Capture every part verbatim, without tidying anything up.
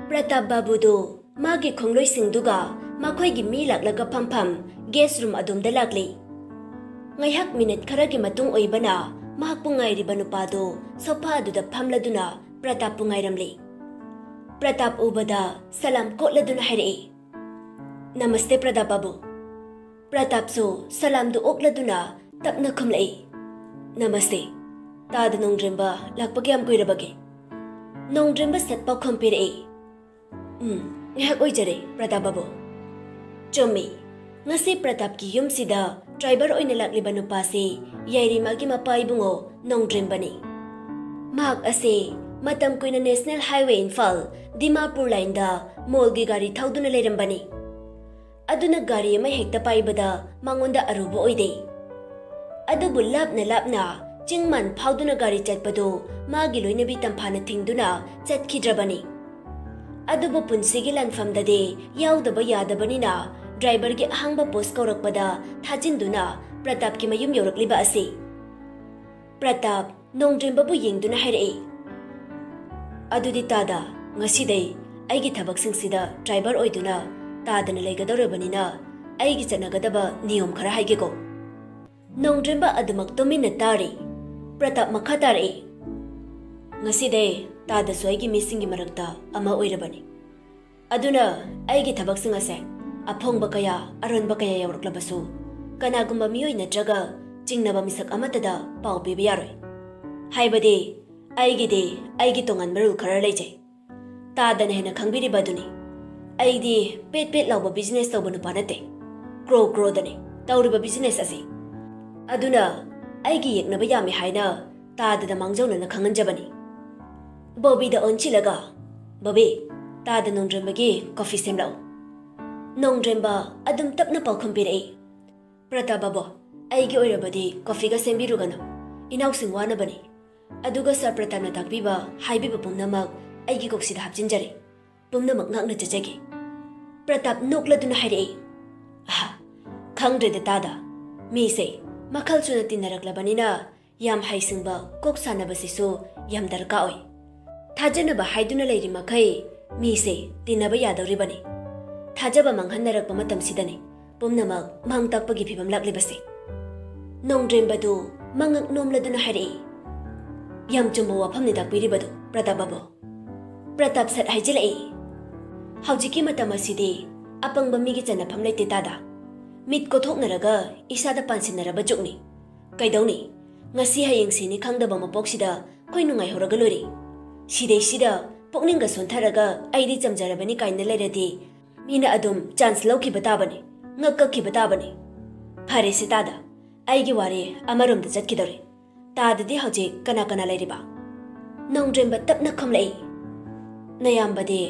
ꯄ꯭ꯔꯇꯥꯞ ꯕꯥꯕꯨꯗꯨ ꯃꯥꯒꯤ ꯈꯣꯡꯂꯣꯏꯁꯤꯡꯗꯨꯒ ꯃꯈꯣꯏꯒꯤ ꯃꯤ ꯂꯥꯛꯂꯒ ꯐꯝꯐꯝ ꯒꯦꯁ ꯔꯨꯝ ꯑꯗꯣꯝꯗ ꯂꯥꯛꯂꯤ꯫ ꯉꯥꯏꯍꯥꯛ ꯃꯤꯅꯤꯠ ꯈꯔꯒꯤ ꯃꯇꯨꯡ ꯑꯣꯏꯕꯅ ꯃꯍꯥꯛꯄꯨ ꯉꯥꯏꯔꯤꯕ ꯅꯨꯄꯥꯗꯨ ꯁꯣꯐꯥ ꯑꯗꯨꯗ ꯐꯝꯂꯗꯨꯅ ꯄ꯭ꯔꯇꯥꯞꯄꯨ ꯉꯥꯏꯔꯝꯂꯤ꯫ ꯄ꯭ꯔꯇꯥꯞ ꯎꯕꯗ ꯁꯂꯥꯝ ꯀꯣꯠꯂꯗꯨꯅ ꯍꯥꯏꯔꯛꯏ, "ꯅꯃꯁꯇꯦ ꯄ꯭ꯔꯇꯥꯞ ꯕꯥꯕꯨ꯫" ꯄ꯭ꯔꯇꯥꯞꯁꯨ ꯁꯂꯥꯝꯗꯨ ꯑꯣꯛꯂꯗꯨꯅ ꯇꯞꯅ ꯈꯨꯝꯂꯛꯏ, "ꯅꯃꯁꯇꯦ꯫ ꯇꯥꯗ ꯅꯣꯡꯗ꯭ꯔꯦꯝꯕ ꯂꯥꯛꯄ ꯀꯌꯥꯝ ꯀꯨꯏꯔꯕꯒꯦ?" ꯅꯣꯡꯗ꯭ꯔꯦꯝꯕ ꯁꯠ ꯄꯥꯎꯈꯨꯝ ꯄꯤꯔꯛꯏ, "ꯎꯝ, ꯉꯥꯏꯍꯥꯛ ꯑꯣꯏꯖꯔꯦ ꯄ꯭ꯔꯇꯥꯞ ꯕꯥꯕꯨ꯫ ꯆꯨꯝꯃꯤ, ꯉꯁꯤ ꯄ꯭ꯔꯇꯥꯞꯀꯤ ꯌꯨꯝꯁꯤꯗ ꯗ꯭ꯔꯥꯏꯚꯔ ꯑꯣꯏꯅ ꯂꯥꯛꯂꯤꯕ ꯅꯨꯄꯥꯁꯤ ꯌꯥꯏꯔꯤꯃꯥꯒꯤ ꯃꯄꯥ ꯏꯕꯨꯡꯉꯣ ꯅꯣꯡꯗ꯭ꯔꯦꯝꯕꯅꯤ꯫ ꯃꯍꯥꯛ ꯑꯁꯤ ꯃꯇꯝ ꯀꯨꯏꯅ ꯅꯦꯁꯅꯦꯜ ꯍꯥꯏꯋꯦ ꯏꯝꯐꯥꯜ ꯗꯤꯃꯥꯄꯨꯔ ꯂꯥꯏꯟꯗ ꯃꯣꯜꯒꯤ ꯒꯥꯔꯤ ꯊꯧꯗꯨꯅ ꯂꯩꯔꯝꯕꯅꯤ꯫ ꯑꯗꯨꯅ ꯒꯥꯔꯤ ꯑꯃ ꯍꯦꯛꯇ ꯄꯥꯏꯕꯗ ꯃꯉꯣꯟꯗ ꯑꯔꯨꯕ ꯑꯣꯏꯗꯦ꯫ ꯑꯗꯨꯕꯨ ꯂꯥꯞꯅ ꯂꯥꯞꯅ ꯆꯤꯡ ꯃꯥꯟ ꯐꯥꯎꯗꯨꯅ ꯒꯥꯔꯤ ꯆꯠꯄꯗꯨ ꯃꯥꯒꯤ ꯂꯣꯏꯅꯕꯤ ꯇꯝꯐꯥꯅ ꯊꯤꯡꯗꯨꯅ ꯆꯠꯈꯤꯗ꯭ꯔꯕꯅꯤ꯫ ꯑꯗꯨꯕꯨ ꯄꯨꯟꯁꯤꯒꯤ ꯂꯥꯟꯐꯝꯗꯗꯤ ꯌꯥꯎꯗꯕ ꯌꯥꯗꯕꯅꯤꯅ ꯗ꯭ꯔꯥꯏꯚꯔꯒꯤ ꯑꯍꯥꯡꯕ ꯄꯣꯁ ꯀꯧꯔꯛꯄꯗ ꯊꯥꯖꯤꯟꯗꯨꯅ ꯄ꯭ꯔꯇꯥꯞꯀꯤ ꯃꯌꯨꯝ ꯌꯧꯔꯛꯂꯤꯕ ꯑꯁꯤ꯫ ꯄ꯭ꯔꯇꯥꯞ ꯅꯣꯡꯗ꯭ꯔꯦꯝꯕꯕꯨ ꯌꯦꯡꯗꯨꯅ ꯍꯥꯏꯔꯛꯏ, "ꯑꯗꯨꯗꯤ ꯇꯥꯗ, ꯉꯁꯤꯗꯩ ꯑꯩꯒꯤ ꯊꯕꯛꯁꯤꯡꯁꯤꯗ ꯗ꯭ꯔꯥꯏꯚꯔ ꯑꯣꯏꯗꯨꯅ ꯇꯥꯗꯅ ꯂꯩꯒꯗꯧꯔꯕꯅꯤꯅ ꯑꯩꯒꯤ ꯆꯠꯅꯒꯗꯕ ꯅꯤꯌꯣꯝ ꯈꯔ ꯍꯥꯏꯒꯦꯀꯣ꯫" ꯅꯣꯡꯗ꯭ꯔꯦꯝꯕ ꯑꯗꯨꯃꯛ ꯇꯨꯃꯤꯟꯅ ꯇꯥꯔꯤ꯫ ꯄ꯭ꯔꯇꯥꯞ ꯃꯈꯥ ꯇꯥꯔꯛꯏ, "ꯉꯁꯤꯗꯩ ꯇꯥꯗꯁꯨ ꯑꯩꯒꯤ ꯃꯤꯁꯤꯡꯒꯤ ꯃꯔꯛꯇ ꯑꯃ ꯑꯣꯏꯔꯕꯅꯤ꯫ ꯑꯗꯨꯅ ꯑꯩꯒꯤ ꯊꯕꯛꯁꯤꯡ ꯑꯁꯦ ꯑꯐꯣꯡꯕ ꯀꯌꯥ, ꯑꯔꯣꯟꯕ ꯀꯌꯥ ꯌꯧꯔꯛꯂꯕꯁꯨ ꯀꯅꯥꯒꯨꯝꯕ ꯃꯤꯑꯣꯏ ꯅꯠꯇ꯭ꯔꯒ ꯆꯤꯡꯅꯕ ꯃꯤꯁꯛ ꯑꯃꯠꯇꯗ ꯄꯥꯎ ꯄꯤꯕ ꯌꯥꯔꯣꯏ꯫ ꯍꯥꯏꯕꯗꯤ ꯑꯩꯒꯤꯗꯤ ꯑꯩꯒꯤ ꯇꯣꯉꯥꯟꯕ ꯔꯨꯜ ꯈꯔ ꯂꯩꯖꯩ꯫ ꯇꯥꯗꯅ ꯍꯦꯟꯅ ꯈꯪꯕꯤꯔꯤꯕ ꯑꯗꯨꯅꯤ꯫ ꯑꯩꯗꯤ ꯄꯦꯠ ꯄꯦꯠ ꯂꯥꯎꯕ ꯕꯤꯖꯤꯅꯦꯁ ꯇꯧꯕ ꯅꯨꯄꯥ ꯅꯠꯇꯦ꯫ ꯀ꯭ꯔꯣ ꯀ꯭ꯔꯣꯗꯅꯤ ꯇꯧꯔꯤꯕ ꯕꯤꯖꯤꯅꯦꯁ ꯑꯁꯤ꯫ ꯑꯗꯨꯅ ꯑꯩꯒꯤ ꯌꯦꯛꯅꯕ ꯌꯥꯝꯃꯤ ꯍꯥꯏꯅ ꯇꯥꯗꯗ ꯃꯥꯡꯖꯧꯅꯅ ꯈꯪꯍꯟꯖꯕꯅꯤ꯫" ꯕꯣꯕꯤꯗ ꯑꯣꯟꯁꯤꯜꯂꯒ, "ꯕꯣꯕꯤ, ꯇꯥꯗ ꯅꯣꯡꯗ꯭ꯔꯦꯝꯕꯒꯤ ꯀꯣꯐꯤ ꯁꯦꯝꯂꯛꯎ꯫" ꯅꯣꯡꯗ꯭ꯔꯦꯝꯕ ꯑꯗꯨꯝ ꯇꯞꯅ ꯄꯥꯎꯈꯨꯝ ꯄꯤꯔꯛꯏ, "ꯄ꯭ꯔꯇꯥꯞ ꯕꯥꯕꯨ, ꯑꯩꯒꯤ ꯑꯣꯏꯔꯕꯗꯤ ꯀꯣꯐꯤꯒ ꯁꯦꯝꯕꯤꯔꯨꯒꯅꯨ꯫ ꯏꯅꯥꯎꯁꯤꯡ ꯋꯥꯅꯕꯅꯤ꯫ ꯑꯗꯨꯒ ꯁꯥꯔ ꯄ꯭ꯔꯇꯥꯞꯅ ꯇꯥꯛꯄꯤꯕ, ꯍꯥꯏꯕꯤꯕ ꯄꯨꯝꯅꯃꯛ ꯑꯩꯒꯤ ꯀꯣꯛꯁꯤꯗ ꯍꯥꯞꯆꯤꯟꯖꯔꯦ꯫ ꯄꯨꯝꯅꯃꯛ ꯉꯥꯛꯅ ꯆꯠꯆꯒꯦ꯫" ꯄ꯭ꯔꯇꯥꯞ ꯅꯣꯛꯂꯗꯨꯅ ꯍꯥꯏꯔꯛꯏ, "ꯑꯍꯥ, ꯈꯪꯗ꯭ꯔꯦꯗ ꯇꯥꯗ꯫ ꯃꯤꯁꯦ ꯃꯈꯜ ꯁꯨꯅ ꯇꯤꯟꯅꯔꯛꯂꯕꯅꯤꯅ ꯌꯥꯝ ꯍꯩꯁꯤꯡꯕ ꯀꯣꯛ ꯁꯥꯟꯅꯕꯁꯤꯁꯨ ꯌꯥꯝ ꯗꯔꯀꯥꯔ ꯑꯣꯏ꯫ ꯊꯥꯖꯅꯕ ꯍꯥꯏꯗꯨꯅ ꯂꯩꯔꯤ ꯃꯈꯩ ꯃꯤꯁꯦ ꯇꯤꯟꯅꯕ ꯌꯥꯗꯧꯔꯤꯕꯅꯤ꯫ ꯊꯥꯖꯕ ꯃꯥꯡꯍꯟꯅꯔꯛꯄ ꯃꯇꯝꯁꯤꯗꯅꯤ ꯄꯨꯝꯅꯃꯛ ꯃꯥꯡ ꯇꯥꯛꯄꯒꯤ ꯐꯤꯕꯝ ꯂꯥꯛꯂꯤꯕꯁꯦ꯫ ꯅꯣꯡꯗ꯭ꯔꯦꯝꯕꯗꯨ ꯃꯉꯛ ꯅꯣꯝꯂꯗꯨꯅ ꯍꯥꯏꯔꯛꯏ, "ꯌꯥꯝ ꯆꯨꯝꯕ ꯋꯥꯐꯝꯅꯤ ꯇꯥꯛꯄꯤꯔꯤꯕꯗꯨ, ꯄ꯭ꯔꯇꯥꯞ ꯕꯥꯕꯨ꯫" ꯄ꯭ꯔꯇꯥꯞ ꯁꯠ ꯍꯥꯏꯖꯤꯜꯂꯛꯏ, "ꯍꯧꯖꯤꯛꯀꯤ ꯃꯇꯝ ꯑꯁꯤꯗꯤ ꯑꯄꯪꯕ ꯃꯤꯒꯤ ꯆꯟꯅꯐꯝ ꯂꯩꯇꯦ ꯇꯥꯗ꯫ ꯃꯤꯠ ꯀꯣꯊꯣꯛꯅꯔꯒ ꯏꯁꯥꯗ ꯄꯥꯟꯁꯤꯟꯅꯔꯕ ꯖꯨꯛꯅꯤ꯫ ꯀꯩꯗꯧꯅꯤ? ꯉꯁꯤ ꯍꯌꯦꯡ ꯁꯤꯅꯤ ꯈꯪꯗꯕ ꯃꯄꯣꯛꯁꯤꯗ ꯑꯩꯈꯣꯏ ꯅꯨꯡꯉꯥꯏꯍꯧꯔꯒ ꯂꯣꯏꯔꯦ꯫ ꯁꯤꯗꯩꯁꯤꯗ ꯄꯨꯛꯅꯤꯡꯒ ꯁꯣꯟꯊꯔꯒ ꯑꯩꯗꯤ ꯆꯝꯖꯔꯕꯅꯤ ꯀꯥꯏꯅ ꯂꯩꯔꯗꯤ ꯃꯤꯅ ꯑꯗꯨꯝ ꯆꯥꯟꯁ ꯂꯧꯈꯤꯕ ꯇꯥꯕꯅꯤ, ꯉꯛ ꯀꯛꯈꯤꯕ ꯇꯥꯕꯅꯤ꯫ ꯐꯔꯦꯁꯦ ꯇꯥꯗ, ꯑꯩꯒꯤ ꯋꯥꯔꯤ ꯑꯃꯔꯣꯝꯗ ꯆꯠꯈꯤꯗꯧꯔꯦ꯫ ꯇꯥꯗꯗꯤ ꯍꯧꯖꯤꯛ ꯀꯅꯥ ꯀꯅꯥ ꯂꯩꯔꯤꯕ?" ꯅꯣꯡꯗ꯭ꯔꯦꯝꯕ ꯇꯞꯅ ꯈꯨꯝꯂꯛꯏ, "ꯅꯌꯥꯝꯕꯗꯤ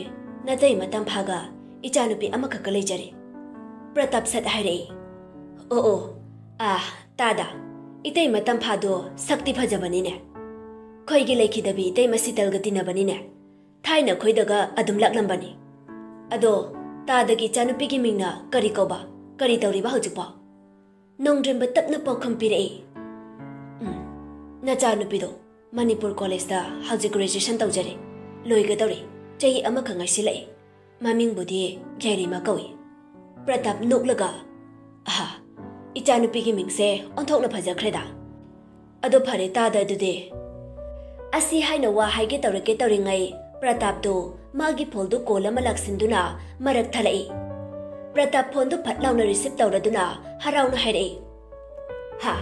ꯅꯇꯩ ꯃꯇꯝ ꯐꯥꯒ ꯏꯆꯥꯅꯨꯄꯤ ꯑꯃꯈꯛꯀ ꯂꯩꯖꯔꯦ꯫" ꯄ꯭ꯔꯇꯥꯞ ꯁꯠ ꯍꯥꯏꯔꯛꯏ, "ꯑꯣ ꯑꯣ, ꯑꯥ, ꯇꯥꯗ, ꯏꯇꯩ ꯃꯇꯝ ꯐꯥꯗꯣ ꯁꯛꯇꯤ ꯐꯖꯕꯅꯤꯅꯦ꯫ ꯈꯣꯏꯒꯤ ꯂꯩꯈꯤꯗꯕꯤ ꯏꯇꯩ ꯃꯁꯤꯇꯜꯒ ꯇꯤꯟꯅꯕꯅꯤꯅꯦ꯫ ꯊꯥꯏꯅ ꯈꯣꯏꯗꯒ ꯑꯗꯨꯝ ꯂꯥꯛꯂꯝꯕꯅꯤ꯫ ꯑꯗꯣ ꯇꯥꯗꯒꯤ ꯏꯆꯥꯅꯨꯄꯤꯒꯤ ꯃꯤꯡꯅ ꯀꯔꯤ ꯀꯧꯕ? ꯀꯔꯤ ꯇꯧꯔꯤꯕ ꯍꯧꯖꯤꯛꯄꯣ?" ꯅꯣꯡꯗ꯭ꯔꯦꯝꯕ ꯇꯞꯅ ꯄꯥꯎꯈꯨꯝ ꯄꯤꯔꯛꯏ, "ꯎꯝ, ꯅꯆꯥꯅꯨꯄꯤꯗꯣ ꯃꯅꯤꯄꯨꯔ ꯀꯣꯂꯦꯖꯇ ꯍꯧꯖꯤꯛ ꯒ꯭ꯔꯦꯖꯨꯑꯦꯁꯟ ꯇꯧꯖꯔꯤ꯫ ꯂꯣꯏꯒꯗꯧꯔꯤ꯫ ꯆꯍꯤ ꯑꯃꯈꯛ ꯉꯥꯏꯁꯤꯜꯂꯛꯏ꯫ ꯃꯃꯤꯡꯕꯨꯗꯤ ꯌꯥꯏꯔꯤꯃ ꯀꯧꯏ꯫" ꯄ꯭ꯔꯇꯥꯞ ꯅꯣꯛꯂꯒ, "ꯑꯍꯥ, ꯏꯆꯥꯅꯨꯄꯤꯒꯤ ꯃꯤꯡꯁꯦ ꯑꯣꯟꯊꯣꯛꯅ ꯐꯖꯈ꯭ꯔꯦꯗ꯫ ꯑꯗꯣ ꯐꯔꯦ ꯇꯥꯗ ꯑꯗꯨꯗꯤ꯫" ꯑꯁꯤ ꯍꯥꯏꯅ ꯋꯥ ꯍꯥꯏꯒꯦ ꯇꯧꯔꯛꯀꯦ ꯇꯧꯔꯤꯉꯩ ꯄ꯭ꯔꯇꯥꯞꯇꯨ ꯃꯥꯒꯤ ꯐꯣꯜꯗꯨ ꯀꯣꯜ ꯑꯃ ꯂꯥꯛꯁꯤꯟꯗꯨꯅ ꯃꯔꯛ ꯊꯠꯂꯛꯏ꯫ ꯄ꯭ꯔꯇꯥꯞ ꯐꯣꯟꯗꯨ ꯐꯠ ꯂꯥꯎꯅ ꯔꯤꯁꯤꯞ ꯇꯧꯔꯗꯨꯅ ꯍꯔꯥꯎꯅ ꯍꯥꯏꯔꯛꯏ, "ꯍꯥ,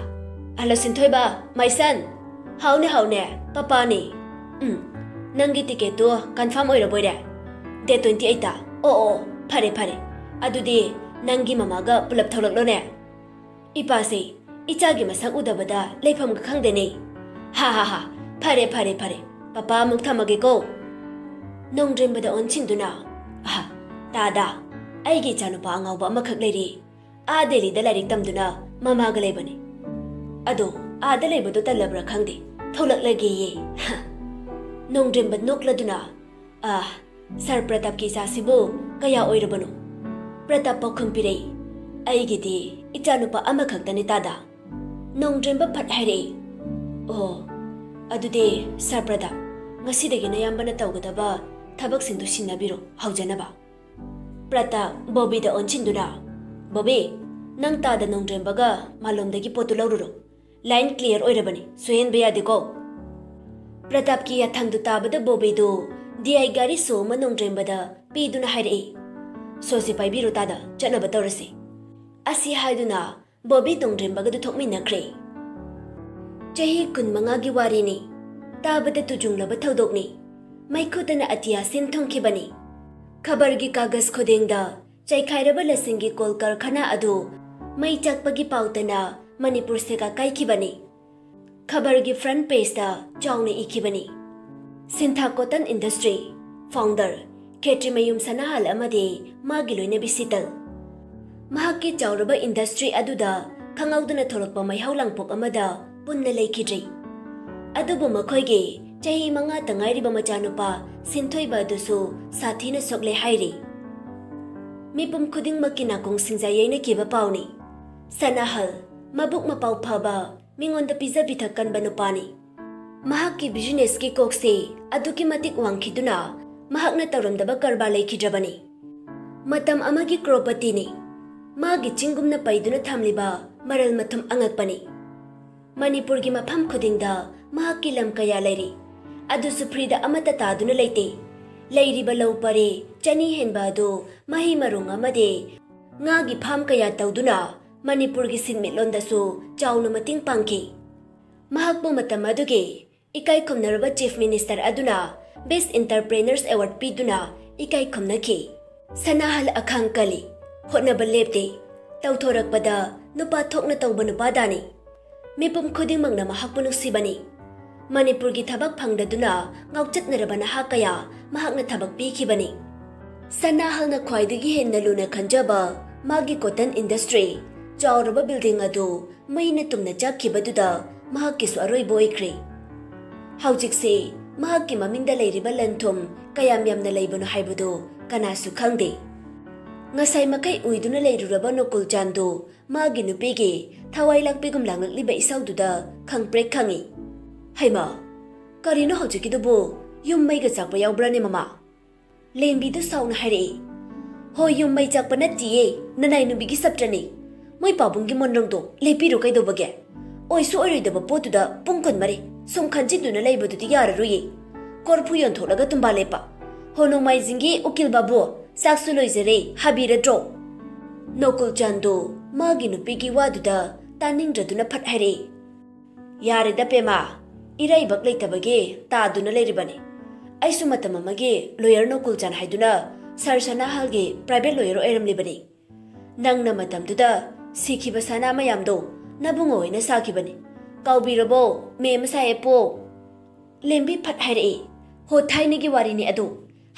ꯍꯜꯂꯣ ꯁꯤꯟꯊꯣꯏꯕ, ꯃꯥꯏꯁꯟ, ꯍꯥꯎꯅꯦ ꯍꯥꯎꯅꯦ, ꯄꯄꯥꯅꯤ꯫ ꯎꯝ, ꯅꯪꯒꯤ ꯇꯤꯀꯦꯠꯇꯨ ꯀꯟꯐꯥꯔꯝ ꯑꯣꯏꯔꯕꯣꯏꯔꯦ? ꯗꯦꯠ ꯇ꯭ꯋꯦꯟꯇꯤ ꯑꯩꯠꯇ? ꯑꯣ ꯑꯣ, ꯐꯔꯦ ꯐꯔꯦ, ꯑꯗꯨꯗꯤ ꯅꯪꯒꯤ ꯃꯃꯥꯒ ꯄꯨꯂꯞ ꯊꯣꯛꯂꯛꯂꯣꯅꯦ꯫ ꯏꯄꯥꯁꯦ ꯏꯆꯥꯒꯤ ꯃꯁꯛ ꯎꯗꯕꯗ ꯂꯩꯐꯝꯒ ꯈꯪꯗꯦꯅꯦ꯫ ꯍꯥ ꯍꯥ ꯍꯥ, ꯐꯔꯦ ꯐꯔꯦ ꯐꯔꯦ, ꯄꯄꯥ ꯑꯃꯨꯛ ꯊꯝꯃꯒꯦꯀꯣ꯫" ꯅꯣꯡꯗ꯭ꯔꯦꯝꯕꯗ ꯑꯣꯟꯁꯤꯟꯗꯨꯅ, "ꯑꯍ, ꯇꯥꯗ, ꯑꯩꯒꯤ ꯏꯆꯥꯅꯨꯄꯥ ꯑꯉꯥꯎꯕ ꯑꯃꯈꯛ ꯂꯩꯔꯤ꯫ ꯑꯥ ꯗꯦꯜꯂꯤꯗ ꯂꯥꯏꯔꯤꯛ ꯇꯝꯗꯨꯅ ꯃꯃꯥꯒ ꯂꯩꯕꯅꯤ꯫ ꯑꯗꯣ ꯑꯥꯗ ꯂꯩꯕꯗꯣ ꯇꯜꯂꯕ꯭ꯔꯥ ꯈꯪꯗꯦ, ꯊꯣꯛꯂꯛꯂꯒꯦꯌꯦ꯫" ꯍ꯫ ꯅꯣꯡꯗ꯭ꯔꯦꯝꯕ ꯅꯣꯛꯂꯗꯨꯅ, "ꯑꯥ, ꯁꯥꯔ ꯄ꯭ꯔꯇꯥꯞꯀꯤ ꯏꯆꯥꯁꯤꯕꯨ ꯀꯌꯥ ꯑꯣꯏꯔꯕꯅꯣ?" ꯄ꯭ꯔꯇꯥꯞ ꯄꯥꯎꯈꯨꯝ ꯄꯤꯔꯛꯏ, "ꯑꯩꯒꯤꯗꯤ ꯏꯆꯥꯅꯨꯄꯥ ꯑꯃꯈꯛꯇꯅꯤ ꯇꯥꯗ꯫" ꯅꯣꯡꯗ꯭ꯔꯦꯝꯕ ꯐꯠ ꯍꯥꯏꯔꯛꯏ, "ꯑꯣ, ꯑꯗꯨꯗꯤ ꯁꯥꯔ ꯄ꯭ꯔꯇꯥꯞ, ꯉꯁꯤꯗꯒꯤ ꯅꯌꯥꯝꯕꯅ ꯇꯧꯒꯗꯕ ꯊꯕꯛꯁꯤꯡꯗꯨ ꯁꯤꯟꯅꯕꯤꯔꯣ, ꯍꯧꯖꯅꯕ꯫ ꯄ꯭ꯔꯇꯥꯞ ꯕꯣꯕꯤꯗ ꯑꯣꯟꯁꯤꯟꯗꯨꯅ, "ꯕꯣꯕꯤ, ꯅꯪ ꯇꯥꯗ ꯅꯣꯡꯗ꯭ꯔꯦꯝꯕꯒ ꯃꯥꯂꯣꯝꯗꯒꯤ ꯄꯣꯠꯇꯨ ꯂꯧꯔꯨꯔꯣ꯫ ꯂꯥꯏꯟ ꯀ꯭ꯂꯤꯌꯔ ꯑꯣꯏꯔꯕꯅꯤ, ꯁꯣꯏꯍꯟꯕ ꯌꯥꯗꯦꯀꯣ?" ꯄ꯭ꯔꯇꯥꯞꯀꯤ ꯌꯥꯊꯪꯗꯨ ꯇꯥꯕꯗ ꯕꯣꯕꯤꯗꯨ ꯗꯤ ꯑꯥꯏ ꯒꯥꯔꯤ ꯁꯣ ꯑꯃ ꯅꯣꯡꯗ꯭ꯔꯦꯝꯕꯗ ꯄꯤꯗꯨꯅ ꯍꯥꯏꯔꯛꯏ, "ꯁꯣꯁꯤ ꯄꯥꯏꯕꯤꯔꯣ ꯇꯥꯗ, ꯆꯠꯅꯕ ꯇꯧꯔꯁꯤ" ꯑꯁꯤ ꯍꯥꯏꯗꯨꯅ ꯕꯣꯕꯤ ꯅꯣꯡꯗ꯭ꯔꯦꯝꯕꯒꯗꯨ ꯊꯣꯛꯃꯤꯟꯅꯈ꯭ꯔꯦ꯫ ꯆꯍꯤ ꯀꯨꯟꯃꯉꯥꯒꯤ ꯋꯥꯔꯤꯅꯤ꯫ ꯇꯥꯕꯗ ꯇꯨꯖꯨꯡꯂꯕ ꯊꯧꯗꯣꯛꯅꯤ꯫ ꯃꯩꯈꯨꯗꯅ ꯑꯇꯤꯌꯥ ꯁꯤꯟ ꯊꯨꯡꯈꯤꯕꯅꯤ꯫ ꯈꯕꯔꯒꯤ ꯀꯥꯒꯖ ꯈꯨꯗꯤꯡꯗ ꯆꯥꯏꯈꯥꯏꯔꯕ ꯂꯁꯤꯡꯒꯤ ꯀꯣꯜ ꯀꯔꯈꯥꯅꯥ ꯑꯗꯨ ꯃꯩ ꯆꯥꯛꯄꯒꯤ ꯄꯥꯎꯇꯅ ꯃꯅꯤꯄꯨꯔ ꯁꯦꯒꯥ ꯀꯥꯏꯈꯤꯕꯅꯤ꯫ ꯈꯕꯔꯒꯤ ꯐ꯭ꯔꯟꯠ ꯄꯦꯖꯇ ꯆꯥꯎꯅ ꯏꯈꯤꯕꯅꯤ, "ꯁꯤꯟꯊꯥ ꯀꯣꯇꯟ ꯏꯟꯗꯁꯇ꯭ꯔꯤ, ꯐꯥꯎꯟꯗꯔ ꯈꯦꯇ꯭ꯔꯤꯃꯌꯨꯝ ꯁꯅꯥꯍꯜ ꯑꯃꯗꯤ ꯃꯥꯒꯤ ꯂꯣꯏꯅꯕꯤ ꯁꯤꯇꯜ"꯫ ꯃꯍꯥꯛꯀꯤ ꯆꯥꯎꯔꯕ ꯏꯟꯗꯁꯇ꯭ꯔꯤ ꯑꯗꯨꯗ ꯈꯪꯍꯧꯗꯅ ꯊꯣꯛꯂꯛꯄ ꯃꯩꯍꯧ ꯂꯥꯡꯄꯣꯛ ꯑꯃꯗ ꯄꯨꯟꯅ ꯂꯩꯈꯤꯗ꯭ꯔꯤ꯫ ꯑꯗꯨꯕꯨ ꯃꯈꯣꯏꯒꯤ ꯆꯍꯤ ꯃꯉꯥꯇ ꯉꯥꯏꯔꯤꯕ ꯃꯆꯥꯅꯨꯄꯥ ꯁꯤꯟꯊꯣꯏꯕ ꯑꯗꯨꯁꯨ ꯁꯥꯊꯤꯅ ꯁꯣꯛꯂꯦ ꯍꯥꯏꯔꯤ꯫ ꯃꯤꯄꯨꯝ ꯈꯨꯗꯤꯡꯃꯛꯀꯤ ꯅꯥꯀꯣꯡ ꯁꯤꯡꯖꯥ ꯌꯩꯅꯈꯤꯕ ꯄꯥꯎꯅꯤ꯫ ꯁꯅꯥꯍꯜ, ꯃꯕꯨꯛ ꯃꯄꯥꯎ ꯐꯕ, ꯃꯤꯉꯣꯟꯗ ꯄꯤꯖ ꯄꯤꯊꯛ ꯀꯟꯕ ꯅꯨꯄꯥꯅꯤ꯫ ꯃꯍꯥꯛꯀꯤ ꯕꯤꯖꯤꯅꯦꯁꯀꯤ ꯀꯣꯛꯁꯤ ꯑꯗꯨꯛꯀꯤ ꯃꯇꯤꯛ ꯋꯥꯡꯈꯤꯗꯨꯅ ꯃꯍꯥꯛꯅ ꯇꯧꯔꯝꯗꯕ ꯀꯔꯕꯥꯔ ꯂꯩꯈꯤꯗ꯭ꯔꯕꯅꯤ꯫ ꯃꯇꯝ ꯑꯃꯒꯤ ꯀ꯭ꯔꯣꯔꯄꯇꯤꯅꯤ꯫ ꯃꯥꯒꯤ ꯆꯤꯡꯒꯨꯝꯅ ꯄꯩꯗꯨꯅ ꯊꯝꯂꯤꯕ ꯃꯔꯜ ꯃꯊꯨꯝ ꯑꯉꯛꯄꯅꯤ꯫ ꯃꯅꯤꯄꯨꯔꯒꯤ ꯃꯐꯝ ꯈꯨꯗꯤꯡꯗ ꯃꯍꯥꯛꯀꯤ ꯂꯝ ꯀꯌꯥ ꯂꯩꯔꯤ꯫ ꯑꯗꯨꯁꯨ ꯐ꯭ꯔꯤꯗ ꯑꯃꯠꯇ ꯇꯥꯗꯨꯅ ꯂꯩꯇꯦ꯫ ꯂꯩꯔꯤꯕ ꯂꯧ ꯄꯔꯦ ꯆꯅꯤ ꯍꯦꯟꯕ ꯑꯗꯨ ꯃꯍꯩ ꯃꯔꯣꯡ ꯑꯃꯗꯤ ꯉꯥꯒꯤ ꯐꯥꯝ ꯀꯌꯥ ꯇꯧꯗꯨꯅ ꯃꯅꯤꯄꯨꯔꯒꯤ ꯁꯤꯟꯃꯤꯠꯂꯣꯟꯗꯁꯨ ꯆꯥꯎꯅ ꯃꯇꯦꯡ ꯄꯥꯡꯈꯤ꯫ ꯃꯍꯥꯛꯄꯨ ꯃꯇꯝ ꯑꯗꯨꯒꯤ ꯏꯀꯥꯏ ꯈꯨꯝꯅꯔꯕ ꯆꯤꯐ ꯃꯤꯅꯤꯁꯇꯔ ꯑꯗꯨꯅ ꯕꯦꯁ ꯑꯦꯟꯇꯔꯄ꯭ꯔꯦꯅꯔꯁ ꯑꯦꯋꯥꯔꯗ ꯄꯤꯗꯨꯅ ꯏꯀꯥꯏ ꯈꯨꯝꯅꯈꯤ꯫ ꯁꯅꯥꯍꯜ ꯑꯈꯥꯡ ꯀꯜꯂꯤ, ꯍꯣꯠꯅꯕ ꯂꯦꯞꯇꯦ, ꯇꯧꯊꯣꯔꯛꯄꯗ ꯅꯨꯄꯥ ꯊꯣꯛꯅ ꯇꯧꯕ ꯅꯨꯄꯥꯗꯥꯅꯤ꯫ ꯃꯤꯄꯨꯝ ꯈꯨꯗꯤꯡꯃꯛꯅ ꯃꯍꯥꯛꯄꯨ ꯅꯨꯡꯁꯤꯕꯅꯤ꯫ ꯃꯅꯤꯄꯨꯔꯒꯤ ꯊꯕꯛ ꯐꯪꯗꯗꯨꯅ ꯉꯥꯎꯆꯠꯅꯔꯕ ꯅꯍꯥ ꯀꯌꯥ ꯃꯍꯥꯛꯅ ꯊꯕꯛ ꯄꯤꯈꯤꯕꯅꯤ꯫ ꯁꯅꯥꯍꯜꯅ ꯈ꯭ꯋꯥꯏꯗꯒꯤ ꯍꯦꯟꯅ ꯂꯨꯅ ꯈꯟꯖꯕ ꯃꯥꯒꯤ ꯀꯣꯇꯟ ꯏꯟꯗꯁꯇ꯭ꯔꯤ, ꯆꯥꯎꯔꯕ ꯕꯤꯜꯗꯤꯡ ꯑꯗꯨ ꯃꯩꯅ ꯇꯨꯝꯅ ꯆꯥꯛꯈꯤꯕꯗꯨꯗ ꯃꯍꯥꯛꯀꯤꯁꯨ ꯑꯔꯣꯏꯕ ꯑꯣꯏꯈ꯭ꯔꯦ꯫ ꯍꯧꯖꯤꯛꯁꯦ ꯃꯍꯥꯛꯀꯤ ꯃꯃꯤꯡꯗ ꯂꯩꯔꯤꯕ ꯂꯟ ꯊꯨꯝ ꯀꯌꯥꯝ ꯌꯥꯝꯅ ꯂꯩꯕꯅꯣ ꯍꯥꯏꯕꯗꯨ ꯀꯅꯥꯁꯨ ꯈꯪꯗꯦ꯫ ꯉꯁꯥꯏ ꯃꯈꯩ ꯎꯏꯗꯨꯅ ꯂꯩꯔꯨꯔꯕ ꯅꯣꯀꯨꯜ ꯆꯥꯟꯗꯨ ꯃꯥꯒꯤ ꯅꯨꯄꯤꯒꯤ ꯊꯋꯥꯏ ꯂꯥꯛꯄꯤꯒꯨꯝ ꯂꯥꯡꯂꯛꯂꯤꯕ ꯏꯁꯧꯗꯨꯗ ꯈꯪꯄ꯭ꯔꯦꯛ ꯈꯪꯏ꯫ "ꯍꯩꯃꯥ, ꯀꯔꯤꯅꯣ ꯍꯧꯖꯤꯛꯀꯤꯗꯨꯕꯨ? ꯌꯨꯝ ꯃꯩꯒ ꯆꯥꯛꯄ ꯌꯥꯎꯕ꯭ꯔꯥꯅꯦ ꯃꯃꯥ?" ꯂꯦꯝꯕꯤꯗꯨ ꯁꯥꯎꯅ ꯍꯥꯏꯔꯛꯏ꯫ "ꯍꯣꯏ, ꯌꯨꯝ ꯃꯩ ꯆꯥꯛꯄ ꯅꯠꯇꯤꯌꯦ, ꯅꯅꯥꯏ ꯅꯨꯄꯤꯒꯤ ꯁꯞꯇ꯭ꯔꯅꯤ꯫ ꯃꯣꯏ ꯄꯥꯕꯨꯡꯒꯤ ꯃꯣꯟꯔꯣꯡꯗꯣ ꯂꯦꯞꯄꯤꯔꯣ ꯀꯩꯗꯧꯕꯒꯦ? ꯑꯣꯏꯁꯨ ꯑꯣꯏꯔꯣꯏꯗꯕ ꯄꯣꯠꯇꯨꯗ ꯄꯨꯡ ꯀꯨꯟꯃꯔꯤ ꯁꯨꯝ ꯈꯟꯖꯤꯟꯗꯨꯅ ꯂꯩꯕꯗꯨꯗꯤ ꯌꯥꯔꯔꯣꯏꯌꯦ꯫ ꯀꯣꯔꯐꯨ ꯌꯣꯟꯊꯣꯛꯂꯒ ꯇꯨꯝꯕꯥ ꯂꯦꯞꯄ꯫ ꯍꯣ ꯅꯣꯡꯃꯥꯏꯖꯤꯡꯒꯤ ꯎꯀꯤꯜ ꯕꯥꯕꯨ, ꯆꯥꯛꯁꯨ ꯂꯣꯏꯖꯔꯦ, ꯍꯥꯕꯤꯔꯗ꯭ꯔꯣ?" ꯅꯣꯀꯨꯜꯆꯥꯟꯗꯨ ꯃꯥꯒꯤ ꯅꯨꯄꯤꯒꯤ ꯋꯥꯗꯨꯗ ꯇꯥꯅꯤꯡꯗ꯭ꯔꯗꯨꯅ ꯐꯠ ꯍꯥꯏꯔꯛꯏ꯫ "ꯌꯥꯔꯦꯗ ꯄꯦꯃꯥ, ꯏꯔꯩꯕꯛ ꯂꯩꯇꯕꯒꯤ ꯇꯥꯗꯨꯅ ꯂꯩꯔꯤꯕꯅꯤ꯫ ꯑꯩꯁꯨ ꯃꯇꯝ ꯑꯃꯒꯤ ꯂꯣꯌꯔ ꯅꯣꯀꯨꯜꯆꯥꯟ ꯍꯥꯏꯗꯨꯅ ꯁꯔ ꯁꯅꯥꯍꯜꯒꯤ ꯄ꯭ꯔꯥꯏꯚꯦꯠ ꯂꯣꯌꯔ ꯑꯣꯏꯔꯝꯂꯤꯕꯅꯤ꯫ ꯅꯪꯅ ꯃꯇꯝꯗꯨꯗ ꯁꯤꯈꯤꯕ ꯁꯅꯥ ꯃꯌꯥꯝꯗꯣ ꯅꯕꯨꯡꯉꯣ ꯑꯣꯏꯅ ꯁꯥꯈꯤꯕꯅꯤ꯫ ꯀꯥꯎꯕꯤꯔꯕꯣ, ꯃꯦꯝ ꯁꯥꯍꯦꯕꯄꯣ?" ꯂꯦꯝꯕꯤ ꯐꯠ ꯍꯥꯏꯔꯛꯏ꯫ "ꯍꯣ, ꯊꯥꯏꯅꯒꯤ ꯋꯥꯔꯤꯅꯤ ꯑꯗꯨ꯫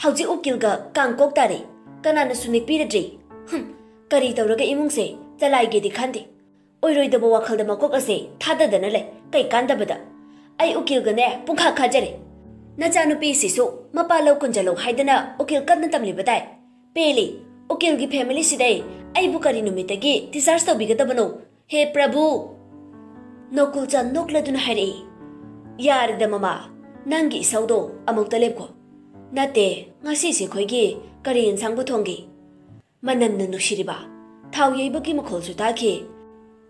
ꯍꯧꯖꯤꯛ ꯎꯀꯤꯜꯒ ꯀꯥꯡꯀꯣꯛ ꯇꯥꯔꯦ꯫ ꯀꯅꯥꯅꯁꯨ ꯅꯤꯛꯄꯤꯔꯗ꯭ꯔꯤ꯫ ꯍꯨꯝ, ꯀꯔꯤ ꯇꯧꯔꯒ ꯏꯃꯨꯡꯁꯦ ꯆꯂꯥꯏꯒꯦꯗꯤ ꯈꯟꯗꯦ꯫ ꯑꯣꯏꯔꯣꯏꯗꯕ ꯋꯥꯈꯜꯗ ꯃꯀꯣꯛ ꯑꯁꯦ ꯊꯥꯗꯗꯅ ꯂꯩ꯫ ꯀꯩ ꯀꯥꯟꯗꯕꯗ꯫ ꯑꯩ ꯎꯀꯤꯜꯒꯅꯦ ꯄꯨꯡꯈꯥ ꯈꯥꯖꯔꯦ꯫ ꯅꯆꯥꯅꯨꯄꯤꯁꯤꯁꯨ ꯃꯄꯥ ꯂꯧ ꯀꯨꯟꯖꯂꯧ ꯍꯥꯏꯗꯅ ꯎꯀꯤꯜ ꯀꯟꯅ ꯇꯝꯂꯤꯕ ꯇꯥꯏ꯫ ꯄꯦꯜꯂꯤ꯫ ꯎꯀꯤꯜꯒꯤ ꯐꯦꯃꯤꯂꯤꯁꯤꯗꯩ ꯑꯩꯕꯨ ꯀꯔꯤ ꯅꯨꯃꯤꯠꯇꯒꯤ discharge ꯇꯧꯕꯤꯒꯗꯕꯅꯣ? ꯍꯦ ꯄ꯭ꯔꯚꯨ!" ꯅꯣꯀꯨꯜꯆꯥꯟ ꯅꯣꯛꯂꯗꯨꯅ ꯍꯥꯏꯔꯛꯏ꯫ "ꯌꯥꯔꯦꯗ ꯃꯃꯥ, ꯅꯪꯒꯤ ꯏꯁꯧꯗꯣ ꯑꯃꯨꯛꯇ ꯂꯦꯞꯈꯣ꯫ ꯅꯠꯇꯦ, ꯉꯁꯤꯁꯦ ꯑꯩꯈꯣꯏꯒꯤ ꯀꯔꯤ ꯌꯦꯟꯁꯥꯡꯕꯨ ꯊꯣꯡꯒꯦ? ꯃꯅꯝꯅ ꯅꯨꯡꯁꯤꯔꯤꯕ ꯊꯥꯎ ꯌꯩꯕꯒꯤ ꯃꯈꯣꯜꯁꯨ ꯇꯥꯈꯤ꯫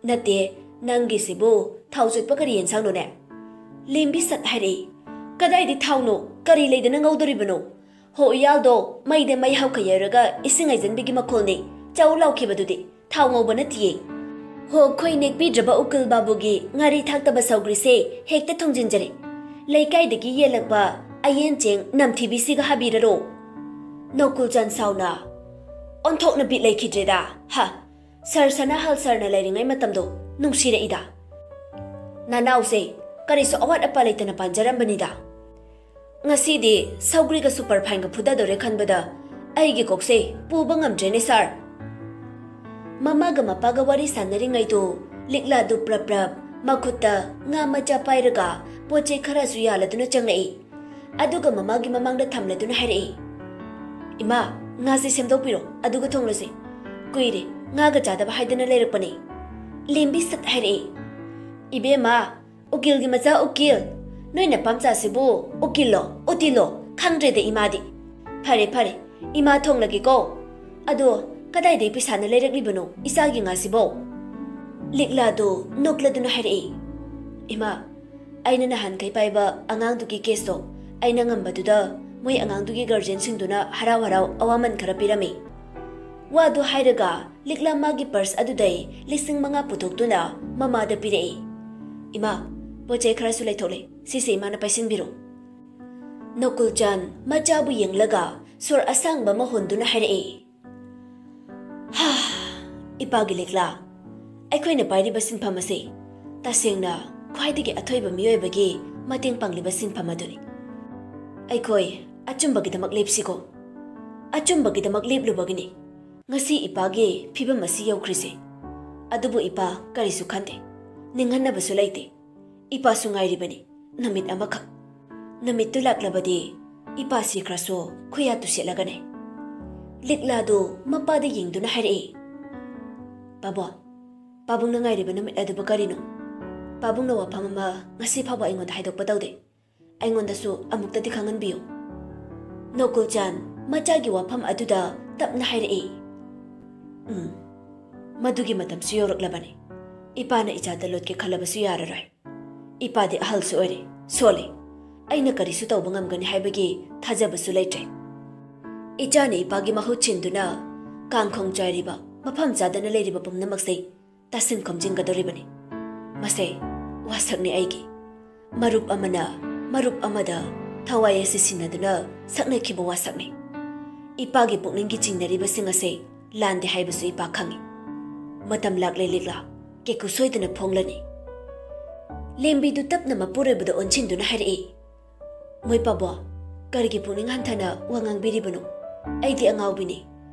ꯅꯠꯇꯦ, ꯅꯪꯒꯤꯁꯤꯕꯨ ꯊꯥꯎ ꯆꯨꯠꯄ ꯀꯔꯤ ꯌꯦꯟꯁꯥꯡꯅꯣꯅꯦ?" ꯂꯦꯝꯕꯤ ꯁꯠ ꯍꯥꯏꯔꯛꯏ꯫ "ꯀꯗꯥꯏꯗꯤ ꯊꯥꯎꯅꯣ? ꯀꯔꯤ ꯂꯩꯗꯅ ꯉꯧꯗꯣꯔꯤꯕꯅꯣ? ꯍꯣ ꯎꯌꯥꯜꯗꯣ ꯃꯩꯗ ꯃꯩ ꯍꯧꯈ ꯌꯩꯔꯒ ꯏꯁꯤꯡ ꯍꯩꯖꯤꯟꯕꯤꯒꯤ ꯃꯈꯣꯜꯅꯤ꯫ ꯆꯧ ꯂꯥꯎꯈꯤꯕꯗꯨꯗꯤ ꯊꯥꯎ ꯉꯧꯕ ꯅꯠꯇꯤꯌꯦ꯫ ꯍꯣ, ꯈꯣꯏ ꯅꯦꯛꯄꯤꯗ꯭ꯔꯕ ꯎꯀꯤꯜ ꯕꯥꯕꯨꯒꯤ ꯉꯥꯔꯤ ꯊꯥꯛꯇꯕ ꯁꯧꯒ꯭ꯔꯤꯁꯦ ꯍꯦꯛꯇ ꯊꯣꯡꯖꯤꯟꯖꯔꯦ꯫ ꯂꯩꯀꯥꯏꯗꯒꯤ ꯌꯦꯜꯂꯛꯄ ꯑꯌꯦꯟ ꯆꯦꯡ ꯅꯝꯊꯤꯕꯤꯁꯤꯒ ꯍꯥꯕꯤꯔꯔꯣ?" ꯅꯣꯀꯨꯜꯆꯥꯟ ꯁꯥꯎꯅ, "ꯑꯣꯟꯊꯣꯛꯅ ꯕꯤꯠ ꯂꯩꯈꯤꯗ꯭ꯔꯦꯗ꯫ ꯍ, ꯁꯔ ꯁꯅꯥꯍꯜ ꯁꯔꯅ ꯂꯩꯔꯤꯉꯩ ꯃꯇꯝꯗꯣ ꯅꯨꯡꯁꯤꯔꯛꯏꯗ꯫ ꯅꯅꯥꯎꯁꯦ ꯀꯔꯤꯁꯨ ꯑꯋꯥꯠ ꯑꯄꯥ ꯂꯩꯇꯅ ꯄꯥꯟꯖꯔꯝꯕꯅꯤꯗ꯫ ꯉꯁꯤꯗꯤ ꯁꯧꯒ꯭ꯔꯤꯒ superfineꯒ ꯐꯨꯗꯗꯧꯔꯦ ꯈꯟꯕꯗ ꯑꯩꯒꯤ ꯀꯣꯛꯁꯦ ꯄꯨꯕ ꯉꯝꯗ꯭ꯔꯦꯅꯦ ꯁꯥꯔ꯫" ꯃꯃꯥꯒ ꯃꯄꯥꯒ ꯋꯥꯔꯤ ꯁꯥꯟꯅꯔꯤꯉꯩꯗꯨ ꯂꯤꯛꯂꯥꯗꯨ ꯄ꯭ꯔꯞ ꯄ꯭ꯔꯞ ꯃꯈꯨꯠꯇ ꯉꯥ ꯃꯆꯥ ꯄꯥꯏꯔꯒ ꯄꯣꯠ ꯆꯩ ꯈꯔꯁꯨ ꯌꯥꯜꯂꯗꯨꯅ ꯆꯪꯂꯛꯏ꯫ ꯑꯗꯨꯒ ꯃꯃꯥꯒꯤ ꯃꯃꯥꯡꯗ ꯊꯝꯂꯗꯨꯅ ꯍꯥꯏꯔꯛꯏ, "ꯏꯃꯥ, ꯉꯥꯁꯦ ꯁꯦꯝꯗꯣꯛꯄꯤꯔꯣ, ꯑꯗꯨꯒ ꯊꯣꯡꯂꯁꯤ꯫ ꯀꯨꯏꯔꯦ ꯉꯥꯒ ꯆꯥꯗꯕ ꯍꯥꯏꯗꯅ ꯂꯩꯔꯛꯄꯅꯦ꯫" ꯂꯦꯝꯕꯤ ꯁꯠ ꯍꯥꯏꯔꯛꯏ, "ꯏꯕꯦꯝꯃ, ꯎꯀꯤꯜꯒꯤ ꯃꯆꯥ ꯎꯀꯤꯜ, ꯅꯣꯏ ꯅꯄꯥꯝꯆꯥꯁꯤꯕꯨ ꯎꯀꯤꯜꯂꯣ ꯎꯇꯤꯜꯂꯣ ꯈꯪꯗ꯭ꯔꯦꯗ ꯏꯃꯥꯗꯤ꯫ ꯐꯔꯦ ꯐꯔꯦ, ꯏꯃꯥ ꯊꯣꯡꯂꯒꯦꯀꯣ꯫ ꯑꯗꯣ ꯀꯗꯥꯏꯗꯒꯤ ꯄꯩꯁꯥꯅ ꯂꯩꯔꯛꯂꯤꯕꯅꯣ ꯏꯆꯥꯒꯤ ꯉꯥꯁꯤꯕꯣ? ꯂꯤꯛꯂꯥꯗꯨ ꯅꯣꯛꯂꯗꯨꯅ ꯍꯥꯏꯔꯛꯏ꯫ ꯏꯃꯥ, ꯑꯩꯅ ꯅꯍꯥꯟꯈꯩ ꯄꯥꯏꯕ ꯑꯉꯥꯡꯗꯨꯒꯤ ꯀꯦꯁꯇꯣ ꯑꯩꯅ ꯉꯝꯕꯗꯨꯗ ꯃꯣꯏ ꯑꯉꯥꯡꯗꯨꯒꯤ ꯒꯥꯔꯖꯤꯌꯟꯁꯤꯡꯗꯨꯅ ꯍꯔꯥꯎ ꯍꯔꯥꯎ ꯑꯋꯥꯃꯟ ꯈꯔ ꯄꯤꯔꯝꯃꯤ꯫ ꯋꯥꯗꯨ ꯍꯥꯏꯔꯒ ꯂꯤꯛꯂꯥ ꯃꯥꯒꯤ ꯄꯔꯁ ꯑꯗꯨꯗꯩ ꯂꯤꯁꯤꯡ ꯃꯉꯥ ꯄꯨꯊꯣꯛꯇꯨꯅ ꯃꯃꯥꯗ ꯄꯤꯔꯛꯏ꯫ ꯏꯃꯥ, ꯄꯣꯠ ꯆꯩ ꯈꯔꯁꯨ ꯂꯩꯊꯣꯛꯂꯦ, ꯁꯤꯁꯦ ꯏꯃꯥꯅ ꯄꯥꯏꯁꯤꯟꯕꯤꯔꯣ꯫ ꯅꯣꯀꯨꯜꯆꯥꯟ ꯃꯆꯥꯕꯨ ꯌꯦꯡꯂꯒ ꯁꯣꯔ ꯑꯁꯥꯡꯕ ꯑꯃ ꯍꯣꯟꯗꯨꯅ ꯍꯥꯏꯔꯛꯏ, ꯍꯥ, ꯏꯄꯥꯒꯤ ꯂꯤꯛꯂꯥ, ꯑꯩꯈꯣꯏꯅ ꯄꯥꯏꯔꯤꯕ ꯁꯤꯟꯐꯝ ꯑꯁꯤ ꯇꯁꯦꯡꯅ ꯈ꯭ꯋꯥꯏꯗꯒꯤ ꯑꯊꯣꯏꯕ ꯃꯤꯑꯣꯏꯕꯒꯤ ꯃꯇꯦꯡ ꯄꯥꯡꯂꯤꯕ ꯁꯤꯟꯐꯝ ꯑꯗꯨꯅꯤ꯫ ꯑꯩꯈꯣꯏ ꯑꯆꯨꯝꯕꯒꯤꯗꯃꯛ ꯂꯦꯞꯁꯤꯀꯣ꯫ ꯑꯆꯨꯝꯕꯒꯤꯗꯃꯛ ꯂꯦꯞꯂꯨꯕꯒꯤꯅꯤ ꯉꯁꯤ ꯏꯄꯥꯒꯤ ꯐꯤꯕꯝ ꯑꯁꯤ ꯌꯧꯈ꯭ꯔꯤꯁꯦ꯫ ꯑꯗꯨꯕꯨ ꯏꯄꯥ ꯀꯔꯤꯁꯨ ꯈꯟꯗꯦ, ꯅꯤꯡꯍꯟꯅꯕꯁꯨ ꯂꯩꯇꯦ꯫ ꯏꯄꯥꯁꯨ ꯉꯥꯏꯔꯤꯕꯅꯤ ꯅꯨꯃꯤꯠ ꯑꯃꯈꯛ꯫ ꯅꯨꯃꯤꯠꯇꯨ ꯂꯥꯛꯂꯕꯗꯤ ꯏꯄꯥ ꯁꯤꯈ꯭ꯔꯁꯨ ꯈꯨꯌꯥ ꯇꯨꯁꯤꯠꯂꯒꯅꯤ꯫ ꯂꯤꯛꯂꯥꯗꯨ ꯃꯄꯥꯗ ꯌꯦꯡꯗꯨꯅ ꯍꯥꯏꯔꯛꯏ, ꯄꯥꯕꯨꯡ, ꯄꯥꯕꯨꯡꯅ ꯉꯥꯏꯔꯤꯕ ꯅꯨꯃꯤꯠ ꯑꯗꯨꯕꯨ ꯀꯔꯤꯅꯣ? ꯄꯥꯕꯨꯡꯅ ꯋꯥꯐꯝ ꯑꯃ ꯉꯁꯤ ꯐꯥꯎꯕ ꯑꯩꯉꯣꯟꯗ ꯍꯥꯏꯗꯣꯛꯄ ꯇꯧꯗꯦ꯫ ꯑꯩꯉꯣꯟꯗꯁꯨ ꯑꯃꯨꯛꯇꯗꯤ ꯈꯪꯍꯟꯕꯤꯌꯨ꯫ ꯅꯣꯀꯨꯜꯆꯥꯟ ꯃꯆꯥꯒꯤ ꯋꯥꯐꯝ ꯑꯗꯨꯗ ꯇꯞꯅ ꯍꯥꯏꯔꯛꯏ, ꯎꯝ, ꯃꯗꯨꯒꯤ ꯃꯇꯝꯁꯨ ꯌꯧꯔꯛꯂꯕꯅꯤ꯫ ꯏꯄꯥꯅ ꯏꯆꯥꯗ ꯂꯣꯠꯀꯦ ꯈꯜꯂꯕꯁꯨ ꯌꯥꯔꯔꯣꯏ꯫ ꯏꯄꯥꯗꯤ ꯑꯍꯜꯁꯨ ꯑꯣꯏꯔꯦ, ꯁꯣꯜꯂꯦ꯫ ꯑꯩꯅ ꯀꯔꯤꯁꯨ ꯇꯧꯕ ꯉꯝꯒꯅꯤ ꯍꯥꯏꯕꯒꯤ ꯊꯥꯖꯕꯁꯨ ꯂꯩꯇ꯭ꯔꯦ꯫ ꯏꯆꯥꯅ ꯏꯄꯥꯒꯤ ꯃꯍꯨꯠ ꯁꯤꯟꯗꯨꯅ ꯀꯥꯡꯈꯣꯡ ꯆꯥꯏꯔꯤꯕ, ꯃꯐꯝ ꯆꯥꯗꯅ ꯂꯩꯔꯤꯕ ꯄꯨꯝꯅꯃꯛꯁꯦ ꯇꯥꯁꯤꯟ ꯈꯣꯝꯖꯤꯟꯒꯗꯧꯔꯤꯕꯅꯤ꯫ ꯃꯁꯦ ꯋꯥꯁꯛꯅꯤ ꯑꯩꯒꯤ꯫ ꯃꯔꯨꯞ ꯑꯃꯅ ꯃꯔꯨꯞ ꯑꯃꯗ ꯊꯋꯥꯏ ꯑꯁꯤ ꯁꯤꯟꯅꯗꯨꯅ ꯁꯛꯅꯈꯤꯕ ꯋꯥꯁꯛꯅꯤ꯫ ꯏꯄꯥꯒꯤ ꯄꯨꯛꯅꯤꯡꯒꯤ ꯆꯤꯡꯅꯔꯤꯕꯁꯤꯡ ꯑꯁꯦ ꯂꯥꯟꯗꯦ ꯍꯥꯏꯕꯁꯨ ꯏꯄꯥ ꯈꯪꯏ꯫ ꯃꯇꯝ ꯂꯥꯛꯂꯦ ꯂꯤꯛꯂꯥ, ꯀꯦꯀꯨ ꯁꯣꯏꯗꯅ ꯐꯣꯡꯂꯅꯤ꯫ ꯂꯦꯝꯕꯤꯗꯨ ꯇꯞꯅ ꯃꯄꯨꯔꯣꯏꯕꯗ ꯑꯣꯟꯁꯤꯟꯗꯨꯅ ꯍꯥꯏꯔꯛꯏ, ꯃꯣꯏ ꯄꯥꯕꯣ, ꯀꯔꯤꯒꯤ ꯄꯨꯛꯅꯤꯡ ꯍꯟꯊꯅ ꯋꯥ ꯉꯥꯡꯕꯤꯔꯤꯕꯅꯣ? ꯑꯩꯗꯤ ꯑꯉꯥꯎꯕꯤꯅꯤ꯫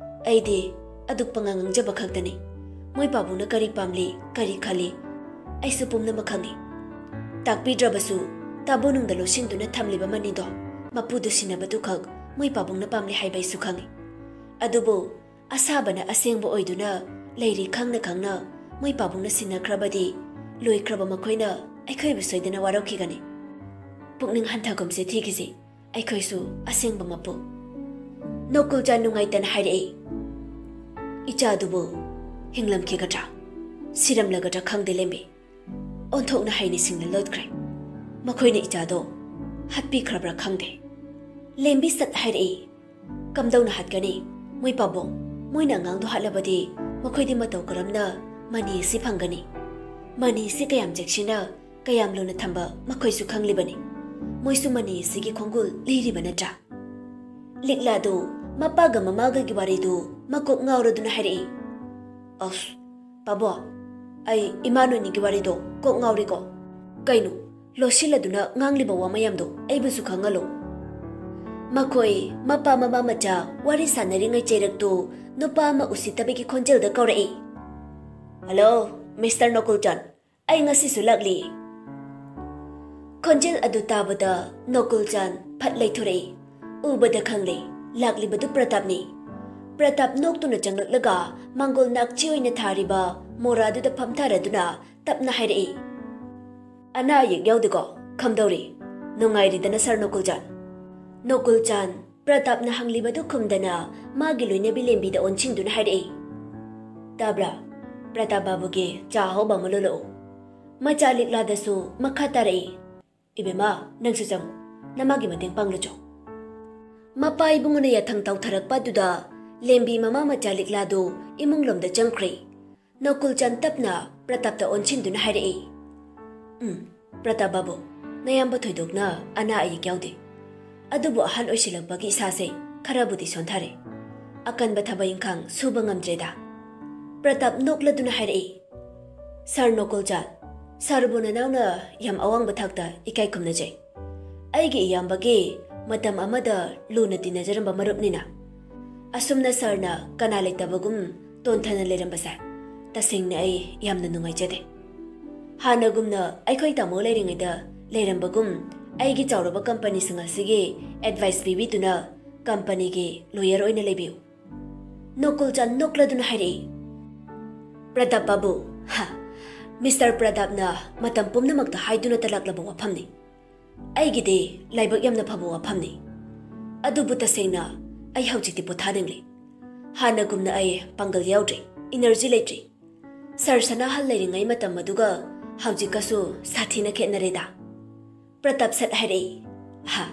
ꯑꯩꯗꯤ ꯑꯗꯨꯛ ꯄꯉꯥꯡ ꯉꯥꯡꯖꯕ ꯈꯛꯇꯅꯤ꯫ ꯃꯣꯏ ꯄꯥꯕꯨꯡꯅ ꯀꯔꯤ ꯄꯥꯝꯂꯤ, ꯀꯔꯤ ꯈꯜꯂꯤ, ꯑꯩꯁꯨ ꯄꯨꯝꯅꯃꯛ ꯈꯪꯏ꯫ ꯇꯥꯛꯄꯤꯗ꯭ꯔꯕꯁꯨ ꯇꯥꯕꯨ ꯅꯨꯡꯗ ꯂꯣꯠꯁꯤꯟꯗꯨꯅ ꯊꯝꯂꯤꯕ ꯃꯅꯤꯗꯣ ꯃꯄꯨꯗꯨ ꯁꯤꯟꯅꯕꯗꯨꯈꯛ ꯃꯣꯏ ꯄꯥꯕꯨꯡꯅ ꯄꯥꯝꯂꯤ ꯍꯥꯏꯕ ꯑꯩꯁꯨ ꯈꯪꯏ꯫ ꯑꯗꯨꯕꯨ ꯑꯁꯥꯕꯅ ꯑꯁꯦꯡꯕ ꯑꯣꯏꯗꯨꯅ ꯂꯩꯔꯤ ꯈꯪꯅ ꯈꯪꯅ ꯃꯣꯏ ꯄꯥꯕꯨꯡꯅ ꯁꯤꯟꯅꯈ꯭ꯔꯕꯗꯤ ꯂꯣꯏꯈ꯭ꯔꯕ ꯃꯈꯣꯏꯅ ꯑꯩꯈꯣꯏꯕꯨ ꯁꯣꯏꯗꯅ ꯋꯥꯔꯧꯈꯤꯒꯅꯤ꯫ ꯄꯨꯛꯅꯤꯡ ꯍꯟꯊꯒꯨꯝꯁꯦ ꯊꯤꯈꯤꯁꯤ꯫ ꯑꯩꯈꯣꯏꯁꯨ ꯑꯁꯦꯡꯕ ꯃꯄꯨ꯫ ꯅꯣꯀꯨꯜꯆꯥꯟ ꯅꯨꯡꯉꯥꯏꯇꯅ ꯍꯥꯏꯔꯛꯏ, "ꯏꯆꯥꯗꯨꯕꯨ ꯍꯤꯡꯂꯝꯈꯤꯒꯗ꯭ꯔꯥ, ꯁꯤꯔꯝꯂꯒꯗ꯭ꯔꯥ ꯈꯪꯗꯦ, ꯂꯦꯝꯕꯤ꯫ ꯑꯣꯟꯊꯣꯛꯅ ꯍꯩꯅ ꯁꯤꯡꯅ ꯂꯣꯠꯈ꯭ꯔꯦ꯫ ꯃꯈꯣꯏꯅ ꯏꯆꯥꯗꯣ ꯍꯥꯠꯄꯤꯈ꯭ꯔꯕ꯭ꯔꯥ ꯈꯪꯗꯦ꯫" ꯂꯦꯝꯕꯤ ꯁꯠ ꯍꯥꯏꯔꯛꯏ, "ꯀꯝꯗꯧꯅ ꯍꯥꯠꯀꯅꯤ? ꯃꯣꯏ ꯄꯥꯕꯨꯡ, ꯃꯣꯏꯅ ꯑꯉꯥꯡꯗꯣ ꯍꯥꯠꯂꯕꯗꯤ ꯃꯈꯣꯏꯗꯤ ꯃꯇꯧ ꯀꯔꯝꯅ ꯃꯅꯤ ꯑꯁꯤ ꯐꯪꯒꯅꯤ? ꯃꯅꯤ ꯑꯁꯤ ꯀꯌꯥꯝ ꯆꯦꯛꯁꯤꯟꯅ, ꯀꯌꯥꯝ ꯂꯨꯅ ꯊꯝꯕ ꯃꯈꯣꯏꯁꯨ ꯈꯪꯂꯤꯕꯅꯤ꯫ ꯃꯣꯏꯁꯨ ꯃꯅꯤ ꯑꯁꯤꯒꯤ ꯈꯣꯡꯒꯨꯜ ꯂꯤꯔꯤꯕ ꯅꯠꯇ꯭ꯔꯥ?" ꯂꯤꯛꯂꯥꯗꯨ ꯃꯄꯥꯒ ꯃꯃꯥꯒꯒꯤ ꯋꯥꯔꯤꯗꯨ ꯃꯀꯣꯛ ꯉꯥꯎꯔꯗꯨꯅ ꯍꯥꯏꯔꯛꯏ, "ꯑꯁ, ꯄꯥꯕꯣ, ꯑꯩ ꯏꯃꯥ ꯅꯣꯏꯅꯤꯒꯤ ꯋꯥꯔꯤꯗꯣ ꯀꯣꯛ ꯉꯥꯎꯔꯤꯀꯣ꯫ ꯀꯩꯅꯣ, ꯂꯣꯠꯁꯤꯜꯂꯗꯨꯅ ꯉꯥꯡꯂꯤꯕ ꯋꯥ ꯃꯌꯥꯝꯗꯣ ꯑꯩꯕꯨꯁꯨ ꯈꯪꯍꯜꯂꯣ?" ꯃꯈꯣꯏ ꯃꯄꯥ ꯃꯃꯥ ꯃꯆꯥ ꯋꯥꯔꯤ ꯁꯥꯟꯅꯔꯤꯉꯩ ꯆꯩꯔꯛꯇꯨ ꯅꯨꯄꯥ ꯑꯃ ꯎꯁꯤꯠꯇꯕꯒꯤ ꯈꯣꯟꯖꯦꯜꯗ ꯀꯧꯔꯛꯏ, "ꯍꯜꯂꯣ, ꯃꯤꯁꯇꯔ ꯅꯣꯀꯨꯜꯆꯥꯟ, ꯑꯩ ꯉꯁꯤꯁꯨ ꯂꯥꯛꯂꯤ꯫" ꯈꯣꯟꯖꯦꯜ ꯑꯗꯨ ꯇꯥꯕꯗ ꯅꯣꯀꯨꯜꯆꯥꯟ ꯐꯠ ꯂꯩꯊꯣꯔꯛꯏ꯫ ꯎꯕꯗ ꯈꯪꯂꯦ, ꯂꯥꯛꯂꯤꯕꯗꯨ ꯄ꯭ꯔꯇꯥꯞꯅꯤ꯫ ꯄ꯭ꯔꯇꯥꯞ ꯅꯣꯛꯇꯨꯅ ꯆꯪꯂꯛꯂꯒ ꯃꯥꯡꯒꯣꯜ ꯅꯥꯛꯆꯤ ꯑꯣꯏꯅ ꯊꯥꯔꯤꯕ ꯃꯣꯔꯥꯗꯨꯗ ꯐꯝꯊꯔꯗꯨꯅ ꯇꯞꯅ ꯍꯥꯏꯔꯛꯏ, "ꯑꯅꯥ ꯑꯌꯦꯛ ꯌꯥꯎꯗꯦꯀꯣ? ꯈꯝꯗꯧꯔꯤ? ꯅꯨꯡꯉꯥꯏꯔꯤꯗꯅ, ꯁꯥꯔ ꯅꯣꯀꯨꯜꯆꯥꯟ?" ꯅꯣꯀꯨꯜꯆꯥꯟ ꯄ꯭ꯔꯇꯥꯞꯅ ꯍꯪꯂꯤꯕꯗꯨ ꯈꯨꯝꯗꯅ ꯃꯥꯒꯤ ꯂꯣꯏꯅꯕꯤ ꯂꯦꯝꯕꯤꯗ ꯑꯣꯟꯁꯤꯟꯗꯨꯅ ꯍꯥꯏꯔꯛꯏ, "ꯇꯥꯕ꯭ꯔꯥ? ꯄ꯭ꯔꯇꯥꯞ ꯕꯥꯕꯨꯒꯤ ꯆꯥ ꯑꯍꯥꯎꯕ ꯑꯃ ꯂꯣꯜꯂꯛꯎ꯫" ꯃꯆꯥ ꯂꯤꯛꯂꯥꯗꯁꯨ ꯃꯈꯥ ꯇꯥꯔꯛꯏ, "ꯏꯕꯦꯝꯃ, ꯅꯪꯁꯨ ꯆꯪꯉꯨ, ꯅꯃꯥꯒꯤ ꯃꯇꯦꯡ ꯄꯥꯡꯂꯨꯆꯣ꯫" ꯃꯄꯥ ꯏꯕꯨꯡꯉꯣꯅ ꯌꯥꯊꯪ ꯇꯧꯊꯔꯛꯄ ꯑꯗꯨꯗ ꯂꯦꯝꯕꯤ ꯃꯃꯥ ꯃꯆꯥ ꯂꯤꯛꯂꯥꯗꯨ ꯏꯃꯨꯡꯂꯣꯝꯗ ꯆꯪꯈ꯭ꯔꯦ꯫ ꯅꯣꯀꯨꯜꯆꯥꯟ ꯇꯞꯅ ꯄ꯭ꯔꯇꯥꯞꯇ ꯑꯣꯟꯁꯤꯟꯗꯨꯅ ꯍꯥꯏꯔꯛꯏ, "ꯎꯝ, ꯄ꯭ꯔꯇꯥꯞ ꯕꯥꯕꯨ, ꯅꯌꯥꯝꯕ ꯊꯣꯏꯗꯣꯛꯅ ꯑꯅꯥ ꯑꯌꯦꯛ ꯌꯥꯎꯗꯦ꯫ ꯑꯗꯨꯕꯨ ꯑꯍꯜ ꯑꯣꯏꯁꯤꯜꯂꯛꯄꯒꯤ ꯏꯁꯥꯁꯦ ꯈꯔꯕꯨꯗꯤ ꯁꯣꯟꯊꯔꯦ꯫ ꯑꯀꯟꯕ ꯊꯕꯛ ꯏꯪꯈꯥꯡ ꯁꯨꯕ ꯉꯝꯗ꯭ꯔꯦꯗ꯫" ꯄ꯭ꯔꯇꯥꯞ ꯅꯣꯛꯂꯗꯨꯅ ꯍꯥꯏꯔꯛꯏ, "ꯁꯥꯔ ꯅꯣꯀꯨꯜꯆꯥꯟ, ꯁꯥꯔꯕꯨ ꯅꯅꯥꯎꯅ ꯌꯥꯝ ꯑꯋꯥꯡꯕ ꯊꯥꯛꯇ ꯏꯀꯥꯏ ꯈꯨꯝꯅꯖꯩ꯫ ꯑꯩꯒꯤ ꯏꯌꯥꯝꯕꯒꯤ ꯃꯇꯝ ꯑꯃꯗ ꯂꯨꯅ ꯇꯤꯟꯅꯖꯔꯝꯕ ꯃꯔꯨꯞꯅꯤꯅ꯫ ꯑꯁꯨꯝꯅ ꯁꯥꯔꯅ ꯀꯅꯥ ꯂꯩꯇꯕꯒꯨꯝ ꯇꯣꯟꯊꯅ ꯂꯩꯔꯝꯕꯁꯦ ꯇꯁꯦꯡꯅ ꯑꯩ ꯌꯥꯝꯅ ꯅꯨꯡꯉꯥꯏꯖꯗꯦ꯫ ꯍꯥꯟꯅꯒꯨꯝꯅ ꯑꯩꯈꯣꯏ ꯇꯥꯃꯣ ꯂꯩꯔꯤꯉꯩꯗ ꯂꯩꯔꯝꯕꯒꯨꯝ ꯑꯩꯒꯤ ꯆꯥꯎꯔꯕ ꯀꯝꯄꯅꯤꯁꯤꯡ ꯑꯁꯤꯒꯤ ꯑꯦꯗꯚꯥꯏꯁ ꯄꯤꯕꯤꯗꯨꯅ ꯀꯝꯄꯅꯤꯒꯤ ꯂꯣꯌꯔ ꯑꯣꯏꯅ ꯂꯩꯕꯤꯌꯨ꯫" ꯅꯣꯀꯨꯜꯆꯥꯟ ꯅꯣꯛꯂꯗꯨꯅ ꯍꯥꯏꯔꯛꯏ, "ꯄ꯭ꯔꯇꯥꯞ ꯕꯥꯕꯨ, ꯍꯥ, ꯃꯤꯁꯇꯔ ꯄ꯭ꯔꯇꯥꯞꯅ ꯃꯇꯝ ꯄꯨꯝꯅꯃꯛꯇ ꯍꯥꯏꯗꯨꯅ ꯇꯂꯛꯂꯕ ꯋꯥꯐꯝꯅꯤ꯫ ꯑꯩꯒꯤꯗꯤ ꯂꯥꯏꯕꯛ ꯌꯥꯝꯅ ꯐꯕ ꯋꯥꯐꯝꯅꯤ꯫ ꯑꯗꯨꯕꯨ ꯇꯁꯦꯡꯅ ꯑꯩ ꯍꯧꯖꯤꯛꯇꯤ ꯄꯣꯊꯥꯅꯤꯡꯂꯦ꯫ ꯍꯥꯟꯅꯒꯨꯝꯅ ꯑꯩ ꯄꯥꯡꯒꯜ ꯌꯥꯎꯗ꯭ꯔꯦ, ꯏꯅꯔꯖꯤ ꯂꯩꯇ꯭ꯔꯦ꯫ ꯁꯥꯔ ꯁꯅꯥꯍꯜ ꯂꯩꯔꯤꯉꯩ ꯃꯇꯝ ꯑꯗꯨꯒ ꯍꯧꯖꯤꯛꯀꯁꯨ ꯁꯥꯊꯤꯅ ꯈꯦꯠꯅꯔꯦꯗ꯫ ꯄ꯭ꯔꯇꯥꯞ ꯁꯠ ꯍꯥꯏꯔꯛꯏ꯫ ꯍꯥ,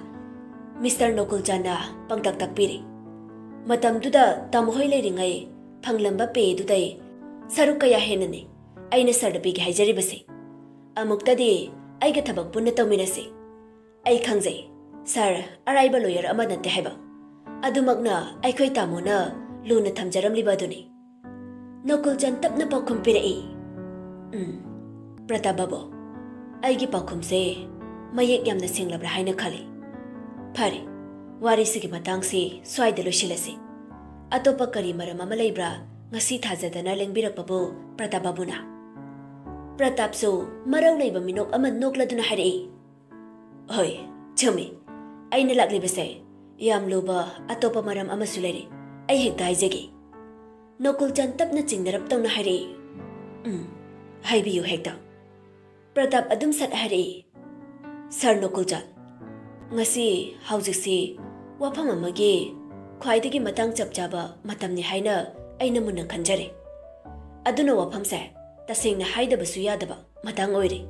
ꯃꯤꯁꯇꯔ ꯅꯣꯀꯨꯜꯆꯥꯟꯅ ꯄꯥꯡꯇꯛ ꯇꯛꯄꯤꯔꯦ꯫ ꯃꯇꯝꯗꯨꯗ ꯇꯥꯃꯣꯍꯣꯏ ꯂꯩꯔꯤꯉꯩ ꯐꯪꯂꯝꯕ ꯄꯦꯗꯨꯗꯩ ꯁꯔꯨꯛ ꯀꯌꯥ ꯍꯦꯟꯅꯅꯤ ꯑꯩꯅ ꯁꯥꯔꯗ ꯄꯤꯒꯦ ꯍꯥꯏꯖꯔꯤꯕꯁꯦ꯫ ꯑꯃꯨꯛꯇꯗꯤ ꯑꯩꯒ ꯊꯕꯛ ꯄꯨꯟꯅ ꯇꯧꯃꯤꯟꯅꯁꯤ꯫ ꯑꯩ ꯈꯪꯖꯩ, ꯁꯥꯔ ꯑꯔꯥꯏꯕ ꯂꯣꯌꯔ ꯑꯃ ꯅꯠꯇꯦ ꯍꯥꯏꯕ꯫ ꯑꯗꯨꯃꯛꯅ ꯑꯩꯈꯣꯏ ꯇꯥꯃꯣꯅ ꯂꯨꯅ ꯊꯝꯖꯔꯝꯂꯤꯕ ꯑꯗꯨꯅꯤ꯫ ꯅꯣꯀꯨꯜꯆꯥꯟ ꯇꯞꯅ ꯄꯥꯎꯈꯨꯝ ꯄꯤꯔꯛꯏ꯫ ꯎꯝ, ꯄ꯭ꯔꯇꯥꯞ ꯕꯥꯕꯨ, ꯑꯩꯒꯤ ꯄꯥꯎꯈꯨꯝꯁꯦ ꯃꯌꯦꯛ ꯌꯥꯝꯅ ꯁꯦꯡꯂꯕ꯭ꯔꯥ ꯍꯥꯏꯅ ꯈꯜꯂꯤ꯫ ꯐꯔꯦ, ꯋꯥꯔꯤꯁꯤꯒꯤ ꯃꯇꯥꯡꯁꯤ ꯁ꯭ꯋꯥꯏꯗ ꯂꯣꯏꯁꯤꯜꯂꯁꯤ꯫ ꯑꯇꯣꯞꯄ ꯀꯔꯤ ꯃꯔꯝ ꯑꯃ ꯂꯩꯕ꯭ꯔꯥ ꯉꯁꯤ ꯊꯥꯖꯗꯅ ꯂꯦꯡꯕꯤꯔꯛꯄꯕꯨ ꯄ꯭ꯔꯇꯥꯞ ꯕꯥꯕꯨꯅ? ꯄ꯭ꯔꯇꯥꯞꯁꯨ ꯃꯔꯧ ꯂꯩꯕ ꯃꯤꯅꯣꯛ ꯑꯃ ꯅꯣꯛꯂꯗꯨꯅ ꯍꯥꯏꯔꯛꯏ꯫ ꯍꯣꯏ, ꯆꯨꯝꯃꯤ꯫ ꯑꯩꯅ ꯂꯥꯛꯂꯤꯕꯁꯦ ꯌꯥꯝ ꯂꯨꯕ ꯑꯇꯣꯞꯄ ꯃꯔꯝ ꯑꯃꯁꯨ ꯂꯩꯔꯤ꯫ ꯑꯩ ꯍꯦꯛꯇ ꯍꯥꯏꯖꯒꯦ꯫ ꯅꯣꯀꯨꯜꯆꯥꯟ ꯇꯞꯅ ꯆꯤꯡꯅꯔꯞ ꯇꯧꯅ ꯍꯥꯏꯔꯛꯏ꯫ ꯎꯝ, ꯍꯥꯏꯕꯤꯌꯨ ꯍꯦꯛꯇ꯫ ꯄ꯭ꯔꯇꯥꯞ ꯑꯗꯨꯝ ꯁꯠ ꯍꯥꯏꯔꯛꯏ꯫ ꯁꯥꯔ ꯅꯣꯀꯨꯜꯆꯥꯟ, ꯉꯁꯤ ꯍꯧꯖꯤꯛꯁꯤ ꯋꯥꯐꯝ ꯑꯃꯒꯤ ꯈ꯭ꯋꯥꯏꯗꯒꯤ ꯃꯇꯥꯡ ꯆꯞ ꯆꯥꯕ ꯃꯇꯝꯅꯤ ꯍꯥꯏꯅ ꯑꯩꯅ ꯃꯨꯟꯅ ꯈꯟꯖꯔꯦ꯫ ꯑꯗꯨꯅ ꯋꯥꯐꯝꯁꯦ ꯇꯁꯦꯡꯅ ꯍꯥꯏꯗꯕꯁꯨ ꯌꯥꯗꯕ ꯃꯇꯥꯡ ꯑꯣꯏꯔꯦ꯫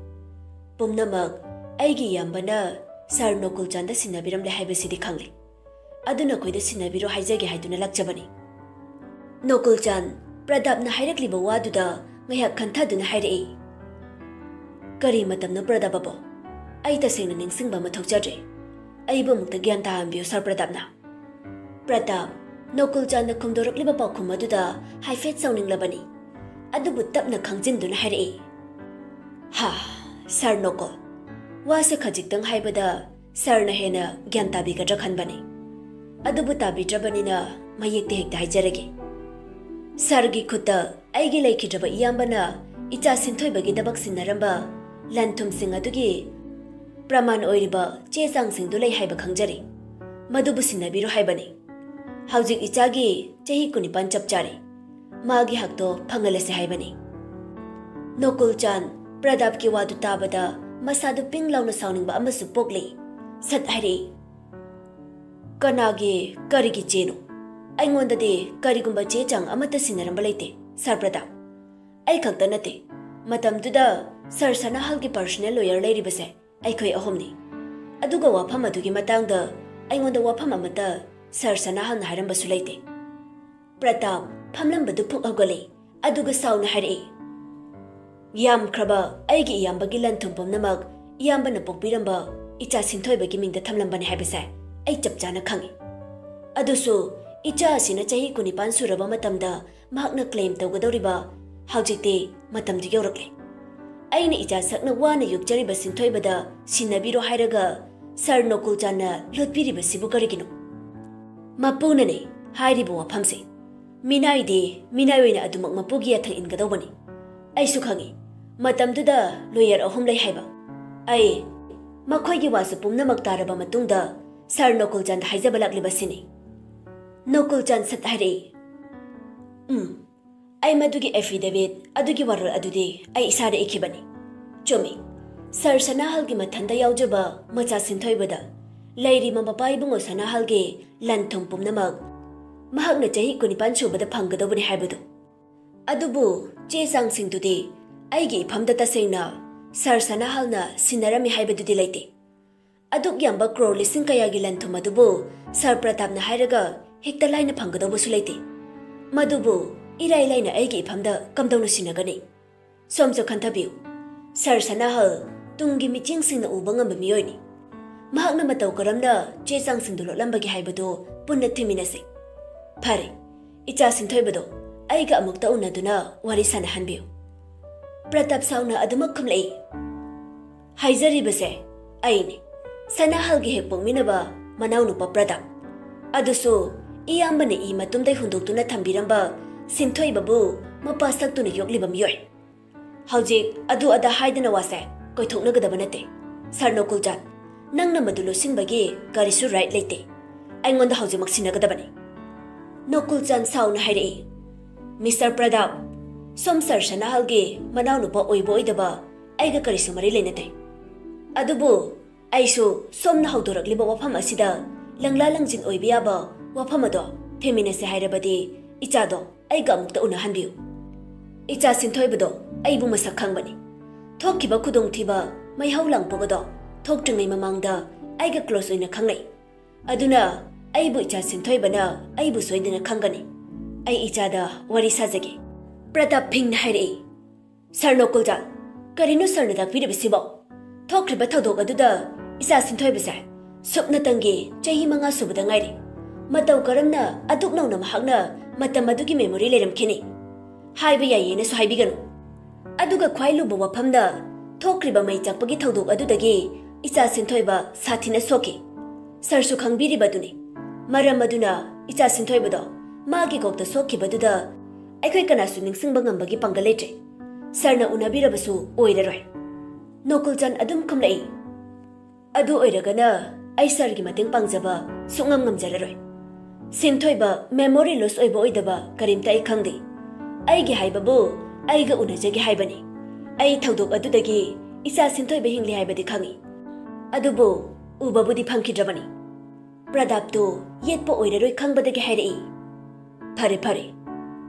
ꯄꯨꯝꯅꯃꯛ ꯑꯩꯒꯤ ꯏꯌꯥꯝꯕꯅ ꯁꯥꯔ ꯅꯣꯀꯨꯜꯆꯥꯟꯗ ꯁꯤꯟꯅꯕꯤꯔꯝꯂꯦ ꯍꯥꯏꯕꯁꯤꯗꯤ ꯈꯪꯂꯦ꯫ ꯑꯗꯨ ꯅꯈꯣꯏꯗ ꯁꯤꯟꯅꯕꯤꯔꯣ ꯍꯥꯏꯖꯒꯦ ꯍꯥꯏꯗꯨꯅ ꯂꯥꯛꯆꯕꯅꯤ꯫ ꯅꯣꯀꯨꯜꯆꯥꯟ ꯄ꯭ꯔꯗꯥꯞꯅ ꯍꯥꯏꯔꯛꯂꯤꯕ ꯋꯥꯗꯨꯗ ꯉꯥꯏꯍꯥꯛ ꯈꯟꯊꯗꯨꯅ ꯍꯥꯏꯔꯛꯏ, "ꯀꯔꯤ ꯃꯇꯝꯅꯣ ꯄ꯭ꯔꯗꯥꯞ ꯑꯕꯣ? ꯑꯩ ꯇꯁꯦꯡꯅ ꯅꯤꯡꯁꯤꯡꯕ ꯑꯃ ꯊꯣꯛꯆꯗ꯭ꯔꯦ꯫ ꯑꯩꯕꯨ ꯑꯃꯨꯛꯇ ꯒ꯭ꯌꯥꯟ ꯇꯥꯍꯟꯕꯤꯌꯨ, ꯁꯥꯔ ꯄ꯭ꯔꯗꯥꯞꯅ꯫" ꯄ꯭ꯔꯗꯥꯞ ꯅꯣꯀꯨꯜꯆꯥꯟꯅ ꯈꯨꯝꯗꯣꯔꯛꯂꯤꯕ ꯄꯥꯎꯈꯨꯝ ꯑꯗꯨꯗ ꯍꯥꯏꯐꯦꯠ ꯁꯥꯎꯅꯤꯡꯂꯕꯅꯤ꯫ ꯑꯗꯨꯕꯨ ꯇꯞꯅ ꯈꯪꯖꯤꯟꯗꯨꯅ ꯍꯥꯏꯔꯛꯏ, "ꯍꯥ, ꯁꯥꯔ ꯅꯣꯀꯨꯜ, ꯋꯥꯁꯦ ꯈꯖꯤꯛꯇꯪ ꯍꯥꯏꯕꯗ ꯁꯥꯔꯅ ꯍꯦꯟꯅ ꯒ꯭ꯌꯥꯟ ꯇꯥꯕꯤꯒꯗ꯭ꯔꯥ ꯈꯟꯕꯅꯤ꯫ ꯑꯗꯨꯕꯨ ꯇꯥꯕꯤꯗ꯭ꯔꯕꯅꯤꯅ ꯃꯌꯦꯛꯇ ꯍꯦꯛꯇ ꯍꯥꯏꯖꯔꯒꯦ꯫ ꯁꯥꯔꯒꯤ ꯈꯨꯠꯇ ꯑꯩꯒꯤ ꯂꯩꯈꯤꯗ꯭ꯔꯕ ꯏꯌꯥꯝꯕꯅ ꯏꯆꯥ ꯁꯤꯟꯊꯣꯏꯕꯒꯤꯗꯃꯛ ꯁꯤꯟꯅꯔꯝꯕ ꯂꯟ ꯊꯨꯝꯁꯤꯡ ꯑꯗꯨꯒꯤ ꯄ꯭ꯔꯃꯥꯟ ꯑꯣꯏꯔꯤꯕ ꯆꯦ ꯆꯥꯡꯁꯤꯡꯗꯨ ꯂꯩ ꯍꯥꯏꯕ ꯈꯪꯖꯔꯤ꯫ ꯃꯗꯨꯕꯨ ꯁꯤꯟꯅꯕꯤꯔꯣ ꯍꯥꯏꯕꯅꯤ꯫ ꯍꯧꯖꯤꯛ ꯏꯆꯥꯒꯤ ꯆꯍꯤ ꯀꯨꯟꯅꯤꯄꯥꯟ ꯆꯞ ꯆꯥꯔꯦ꯫ ꯃꯥꯒꯤ ꯍꯛꯇꯣ ꯐꯪꯍꯜꯂꯁꯤ ꯍꯥꯏꯕꯅꯤ꯫" ꯅꯣꯀꯨꯜꯆꯥꯟ ꯄ꯭ꯔꯗꯥꯞꯀꯤ ꯋꯥꯗꯨ ꯇꯥꯕꯗ ꯃꯁꯥꯗꯨ ꯄꯤꯡ ꯂꯥꯎꯅ ꯁꯥꯎꯅꯤꯡꯕ ꯑꯃꯁꯨ ꯄꯣꯛꯂꯤ꯫ ꯁꯠ ꯍꯥꯏꯔꯛꯏ, ꯀꯅꯥꯒꯤ, ꯀꯔꯤꯒꯤ ꯆꯦꯅꯣ? ꯑꯩꯉꯣꯟꯗꯗꯤ ꯀꯔꯤꯒꯨꯝꯕ ꯆꯦ ꯆꯥꯡ ꯑꯃꯠꯇ ꯁꯤꯟꯅꯔꯝꯕ ꯂꯩꯇꯦ, ꯁꯥꯔ ꯄ꯭ꯔꯇꯥꯞ꯫ ꯑꯩ ꯈꯛꯇ ꯅꯠꯇꯦ, ꯃꯇꯝꯗꯨꯗ ꯁꯥꯔ ꯁꯅꯥꯍꯜꯒꯤ ꯄꯔꯁꯣꯅꯦꯜ ꯂꯣꯌꯔ ꯂꯩꯔꯤꯕꯁꯦ ꯑꯩꯈꯣꯏ ꯑꯍꯨꯝꯅꯤ꯫ ꯑꯗꯨꯒ ꯋꯥꯐꯝ ꯑꯗꯨꯒꯤ ꯃꯇꯥꯡꯗ ꯑꯩꯉꯣꯟꯗ ꯋꯥꯐꯝ ꯑꯃꯠꯇ ꯁꯥꯔ ꯁꯅꯥꯍꯜꯅ ꯍꯥꯏꯔꯝꯕꯁꯨ ꯂꯩꯇꯦ꯫ ꯄ꯭ꯔꯇꯥꯞ ꯐꯝꯂꯝꯕꯗꯨ ꯐꯨꯛ ꯍꯧꯒꯠꯂꯛꯏ, ꯑꯗꯨꯒ ꯁꯥꯎꯅ ꯍꯥꯏꯔꯛꯏ, "ꯌꯥꯝꯈ꯭ꯔꯕ ꯑꯩꯒꯤ ꯏꯌꯥꯝꯕꯒꯤ ꯂꯟ ꯊꯨꯝ ꯄꯨꯝꯅꯃꯛ ꯏꯌꯥꯝꯕꯅ ꯄꯣꯛꯄꯤꯔꯝꯕ ꯏꯆꯥ ꯁꯤꯟꯊꯣꯏꯕꯒꯤ ꯃꯤꯡꯗ ꯊꯝꯂꯝꯕꯅꯤ ꯍꯥꯏꯕꯁꯦ ꯑꯩ ꯆꯞ ꯆꯥꯅ ꯈꯪꯏ꯫ ꯑꯗꯨꯁꯨ ꯏꯆꯥ ꯑꯁꯤꯅ ꯆꯍꯤ ꯀꯨꯟꯅꯤꯄꯥꯟ ꯁꯨꯔꯕ ꯃꯇꯝꯗ ꯃꯍꯥꯛꯅ ꯀ꯭ꯂꯦꯝ ꯇꯧꯒꯗꯧꯔꯤꯕ ꯍꯧꯖꯤꯛꯇꯤ ꯃꯇꯝꯗꯨ ꯌꯧꯔꯛꯂꯦ꯫ ꯑꯩꯅ ꯏꯆꯥ ꯁꯛꯅ ꯋꯥꯅ ꯌꯣꯛꯆꯔꯤꯕ ꯁꯤꯟꯊꯣꯏꯕꯗ ꯁꯤꯟꯅꯕꯤꯔꯣ ꯍꯥꯏꯔꯒ ꯁꯥꯔ ꯅꯣꯀꯨꯜꯆꯥꯟꯅ ꯂꯣꯠꯄꯤꯔꯤꯕꯁꯤꯕꯨ ꯀꯔꯤꯒꯤꯅꯣ?" "ꯃꯄꯨꯅꯅꯦ ꯍꯥꯏꯔꯤꯕ ꯋꯥꯐꯝꯁꯦ꯫ ꯃꯤꯅꯥꯏꯗꯤ ꯃꯤꯅꯥꯏ ꯑꯣꯏꯅ ꯑꯗꯨꯃꯛ ꯃꯄꯨꯒꯤ ꯌꯥꯊꯪ ꯏꯟꯒꯗꯧꯕꯅꯤ꯫ ꯑꯩꯁꯨ ꯈꯪꯏ, ꯃꯇꯝꯗꯨꯗ ꯂꯣꯌꯔ ꯑꯍꯨꯝ ꯂꯩ ꯍꯥꯏꯕ꯫ ꯑꯩ ꯃꯈꯣꯏꯒꯤ ꯋꯥꯁꯨ ꯄꯨꯝꯅꯃꯛ ꯇꯥꯔꯕ ꯃꯇꯨꯡꯗ ꯁꯥꯔ ꯅꯣꯀꯨꯜꯆꯥꯟꯗ ꯍꯥꯏꯖꯕ ꯂꯥꯛꯂꯤꯕꯁꯤꯅꯤ꯫" ꯅꯣꯀꯨꯜꯆꯥꯟ ꯁꯠ ꯍꯥꯏꯔꯛꯏ, "ꯎꯝ, ꯑꯩ ꯃꯗꯨꯒꯤ ꯑꯦꯐꯤꯗꯦꯚꯤꯠ ꯑꯗꯨꯒꯤ ꯋꯥꯔꯣꯜ ꯑꯗꯨꯗꯤ ꯑꯩ ꯏꯁꯥꯗ ꯏꯈꯤꯕꯅꯤ꯫ ꯆꯨꯝꯃꯤ, ꯁꯥꯔ ꯁꯅꯥꯍꯜꯒꯤ ꯃꯊꯟꯗ ꯌꯥꯎꯖꯕ ꯃꯆꯥ ꯁꯤꯟꯊꯣꯏꯕꯗ ꯂꯩꯔꯤꯕ ꯃꯄꯥ ꯏꯕꯨꯡꯉꯣ ꯁꯅꯥꯍꯜꯒꯤ ꯂꯟ ꯊꯨꯝ ꯄꯨꯝꯅꯃꯛ ꯃꯍꯥꯛꯅ ꯆꯍꯤ ꯀꯨꯟꯅꯤꯄꯥꯟ ꯁꯨꯕꯗ ꯐꯪꯒꯗꯧꯕꯅꯤ ꯍꯥꯏꯕꯗꯨ꯫ ꯑꯗꯨꯕꯨ ꯆꯦ ꯆꯥꯡꯁꯤꯡꯗꯨꯗꯤ ꯑꯩꯒꯤ ꯏꯐꯝꯗ ꯇꯁꯦꯡꯅ ꯁꯥꯔ ꯁꯅꯥꯍꯜꯅ ꯁꯤꯟꯅꯔꯝꯃꯤ ꯍꯥꯏꯕꯗꯨꯗꯤ ꯂꯩꯇꯦ꯫ ꯑꯗꯨꯛ ꯌꯥꯝꯕ ꯀ꯭ꯔꯣꯔ ꯂꯤꯁꯤꯡ ꯀꯌꯥꯒꯤ ꯂꯟ ꯊꯨꯝ ꯑꯗꯨꯕꯨ ꯁꯥꯔ ꯄ꯭ꯔꯇꯥꯞꯅ ꯍꯥꯏꯔꯒ ꯍꯦꯛꯇ ꯂꯥꯏꯅ ꯐꯪꯒꯗꯧꯕꯁꯨ ꯂꯩꯇꯦ꯫ ꯃꯗꯨꯕꯨ ꯏꯔꯥꯏ ꯂꯥꯏꯅ ꯑꯩꯒꯤ ꯏꯐꯝꯗ ꯀꯝꯗꯧꯅ ꯁꯤꯟꯅꯒꯅꯤ? ꯁꯣꯝꯁꯨ ꯈꯟꯊꯕꯤꯌꯨ, ꯁꯥꯔ ꯁꯅꯥꯍꯜ ꯇꯨꯡꯒꯤ ꯃꯤꯠꯌꯦꯡꯁꯤꯡꯅ ꯎꯕ ꯉꯝꯕ ꯃꯤꯑꯣꯏꯅꯤ꯫ ꯃꯍꯥꯛꯅ ꯃꯇꯧ ꯀꯔꯝꯅ ꯆꯦ ꯆꯥꯡꯁꯤꯡꯗꯨ ꯂꯣꯠꯂꯝꯕꯒꯦ ꯍꯥꯏꯕꯗꯨ ꯄꯨꯟꯅ ꯊꯤꯃꯤꯟꯅꯁꯤ꯫ ꯐꯔꯦ, ꯏꯆꯥ ꯁꯤꯟꯊꯣꯏꯕꯗꯣ ꯑꯩꯒ ꯑꯃꯨꯛꯇ ꯎꯅꯗꯨꯅ ꯋꯥꯔꯤ ꯁꯥꯟꯅꯍꯟꯕꯤꯌꯨ꯫" ꯄ꯭ꯔꯇꯥꯞ ꯁꯥꯎꯅ ꯑꯗꯨꯃꯛ ꯈꯨꯝꯂꯛꯏ, "ꯍꯥꯏꯖꯔꯤꯕꯁꯦ ꯑꯩꯅꯤ, ꯁꯅꯥꯍꯜꯒꯤ ꯍꯦꯛ ꯄꯣꯛꯃꯤꯟꯅꯕ ꯃꯅꯥꯎꯅꯨꯄꯥ ꯄ꯭ꯔꯇꯥꯞ꯫ ꯑꯗꯨꯁꯨ ꯏꯌꯥꯝꯕꯅ ꯏ ꯃꯇꯨꯝꯗꯩ ꯍꯨꯟꯗꯣꯛꯇꯨꯅ ꯊꯝꯕꯤꯔꯝꯕ ꯁꯤꯟꯊꯣꯏꯕꯕꯨ ꯃꯄꯥ ꯁꯛꯇꯨꯅ ꯌꯣꯛꯂꯤꯕ ꯃꯤꯑꯣꯏ꯫ ꯍꯧꯖꯤꯛ ꯑꯗꯨ ꯑꯗꯥ ꯍꯥꯏꯗꯅ ꯋꯥꯁꯦ ꯀꯣꯏꯊꯣꯛꯅꯒꯗꯕ ꯅꯠꯇꯦ꯫ ꯁꯥꯔ ꯅꯣꯀꯨꯜꯆꯥꯟ, ꯅꯪꯅ ꯃꯗꯨ ꯂꯣꯠꯁꯤꯟꯕꯒꯤ ꯀꯔꯤꯁꯨ ꯔꯥꯏꯠ ꯂꯩꯇꯦ꯫ ꯑꯩꯉꯣꯟꯗ ꯍꯧꯖꯤꯛꯃꯛ ꯁꯤꯟꯅꯒꯗꯕꯅꯤ꯫" ꯅꯣꯀꯨꯜꯆꯥꯟ ꯁꯥꯎꯅ ꯍꯥꯏꯔꯛꯏ, "ꯃꯤꯁꯇꯔ ꯄ꯭ꯔꯗꯥꯞ, ꯁꯣꯝ ꯁꯥꯔ ꯁꯅꯥꯍꯜꯒꯤ ꯃꯅꯥꯎꯅꯨꯄꯥ ꯑꯣꯏꯕ ꯑꯣꯏꯗꯕ ꯑꯩꯒ ꯀꯔꯤꯁꯨ ꯃꯔꯤ ꯂꯩꯅꯗꯦ꯫ ꯑꯗꯨꯕꯨ ꯑꯩꯁꯨ ꯁꯣꯝꯅ ꯍꯧꯗꯣꯔꯛꯂꯤꯕ ꯋꯥꯐꯝ ꯑꯁꯤꯗ ꯂꯪꯂꯥ ꯂꯪꯖꯤꯟ ꯑꯣꯏꯕ ꯌꯥꯕ ꯋꯥꯐꯝ ꯑꯗꯣ ꯊꯦꯝꯃꯤꯟꯅꯁꯦ ꯍꯥꯏꯔꯕꯗꯤ ꯏꯆꯥꯗꯣ ꯑꯩꯒ ꯑꯃꯨꯛꯇ ꯎꯅꯍꯟꯕꯤꯌꯨ꯫ ꯏꯆꯥ ꯁꯤꯟꯊꯣꯏꯕꯗꯣ ꯑꯩꯕꯨ ꯃꯁꯛ ꯈꯪꯕꯅꯤ꯫ ꯊꯣꯛꯈꯤꯕ ꯈꯨꯗꯣꯡꯊꯤꯕ ꯃꯩꯍꯧ ꯂꯥꯡꯄꯣꯛ ꯑꯗꯣ ꯊꯣꯛꯇ꯭ꯔꯤꯉꯩ ꯃꯃꯥꯡꯗ ꯑꯩꯒ ꯀ꯭ꯂꯣꯁ ꯑꯣꯏꯅ ꯈꯪꯅꯩ꯫ ꯑꯗꯨꯅ ꯑꯩꯕꯨ ꯏꯆꯥ ꯁꯤꯟꯊꯣꯏꯕꯅ ꯑꯩꯕꯨ ꯁꯣꯏꯗꯅ ꯈꯪꯒꯅꯤ꯫ ꯑꯩ ꯏꯆꯥꯗ ꯋꯥꯔꯤ ꯁꯥꯖꯒꯦ꯫ ꯄ꯭ꯔꯇꯥꯞ ꯐꯤꯡꯅ ꯍꯥꯏꯔꯛꯏ, "ꯁꯥꯔ ꯅꯣꯀꯨꯜꯆꯥꯟ, ꯀꯔꯤꯅꯣ ꯁꯥꯔꯅ ꯇꯥꯛꯄꯤꯔꯤꯕꯁꯤꯕꯣ? ꯊꯣꯛꯈ꯭ꯔꯤꯕ ꯊꯧꯗꯣꯛ ꯑꯗꯨꯗ ꯏꯆꯥ ꯁꯤꯟꯊꯣꯏꯕꯁꯦ ꯁꯨꯞꯅꯇꯪꯒꯤ ꯆꯍꯤ ꯃꯉꯥ ꯁꯨꯕꯗ ꯉꯥꯏꯔꯤ꯫ ꯃꯇꯧ ꯀꯔꯝꯅ ꯑꯗꯨꯛ ꯅꯧꯅ ꯃꯍꯥꯛꯅ ꯃꯇꯝ ꯑꯗꯨꯒꯤ ꯃꯦꯃꯣꯔꯤ ꯂꯩꯔꯝꯈꯤꯅꯤ? ꯍꯥꯏꯕ ꯌꯥꯏꯌꯦꯅꯁꯨ ꯍꯥꯏꯕꯤꯒꯅꯨ꯫ ꯑꯗꯨꯒ ꯈ꯭ꯋꯥꯏ ꯂꯨꯕ ꯋꯥꯐꯝꯗ, ꯊꯣꯛꯈ꯭ꯔꯤꯕ ꯃꯩ ꯆꯥꯛꯄꯒꯤ ꯊꯧꯗꯣꯛ ꯑꯗꯨꯗꯒꯤ ꯏꯆꯥ ꯁꯤꯟꯊꯣꯏꯕ ꯁꯥꯊꯤꯅ ꯁꯣꯛꯈꯤ꯫ ꯁꯥꯔꯁꯨ ꯈꯪꯕꯤꯔꯤꯕꯗꯨꯅꯤ꯫ ꯃꯔꯝ ꯑꯗꯨꯅ ꯏꯆꯥ ꯁꯤꯟꯊꯣꯏꯕꯗꯣ ꯃꯥꯒꯤ ꯀꯣꯛꯇ ꯁꯣꯛꯈꯤꯕꯗꯨꯗ ꯑꯩꯈꯣꯏ ꯀꯅꯥꯁꯨ ꯅꯤꯡꯁꯤꯡꯕ ꯉꯝꯕꯒꯤ ꯄꯥꯡꯒꯜ ꯂꯩꯇ꯭ꯔꯦ꯫ ꯁꯥꯔꯅ ꯎꯅꯕꯤꯔꯕꯁꯨ ꯑꯣꯏꯔꯔꯣꯏ꯫" ꯅꯣꯀꯨꯜꯆꯥꯟ ꯑꯗꯨꯝ ꯈꯨꯝꯂꯛꯏ, "ꯑꯗꯨ ꯑꯣꯏꯔꯒꯅ ꯑꯩ ꯁꯥꯔꯒꯤ ꯃꯇꯦꯡ ꯄꯥꯡꯖꯕ ꯁꯨꯡꯉꯝ ꯉꯝꯖꯔꯔꯣꯏ꯫ ꯁꯤꯟꯊꯣꯏꯕ ꯃꯦꯃꯣꯔꯤ ꯂꯣꯁ ꯑꯣꯏꯕ ꯑꯣꯏꯗꯕ ꯀꯔꯤꯝꯇ ꯑꯩ ꯈꯪꯗꯦ꯫ ꯑꯩꯒꯤ ꯍꯥꯏꯕꯕꯨ ꯑꯩꯒ ꯎꯅꯖꯒꯦ ꯍꯥꯏꯕꯅꯤ꯫ ꯑꯩ ꯊꯧꯗꯣꯛ ꯑꯗꯨꯗꯒꯤ ꯏꯆꯥ ꯁꯤꯟꯊꯣꯏꯕ ꯍꯤꯡꯂꯤ ꯍꯥꯏꯕꯗꯤ ꯈꯪꯏ꯫ ꯑꯗꯨꯕꯨ ꯎꯕꯕꯨꯗꯤ ꯐꯪꯈꯤꯗ꯭ꯔꯕꯅꯤ꯫" ꯄ꯭ꯔꯗꯥꯞꯇꯨ ꯌꯦꯠꯄ ꯑꯣꯏꯔꯔꯣꯏ ꯈꯪꯕꯗꯒꯤ ꯍꯥꯏꯔꯛꯏ, "ꯐꯔꯦ, ꯐꯔꯦ꯫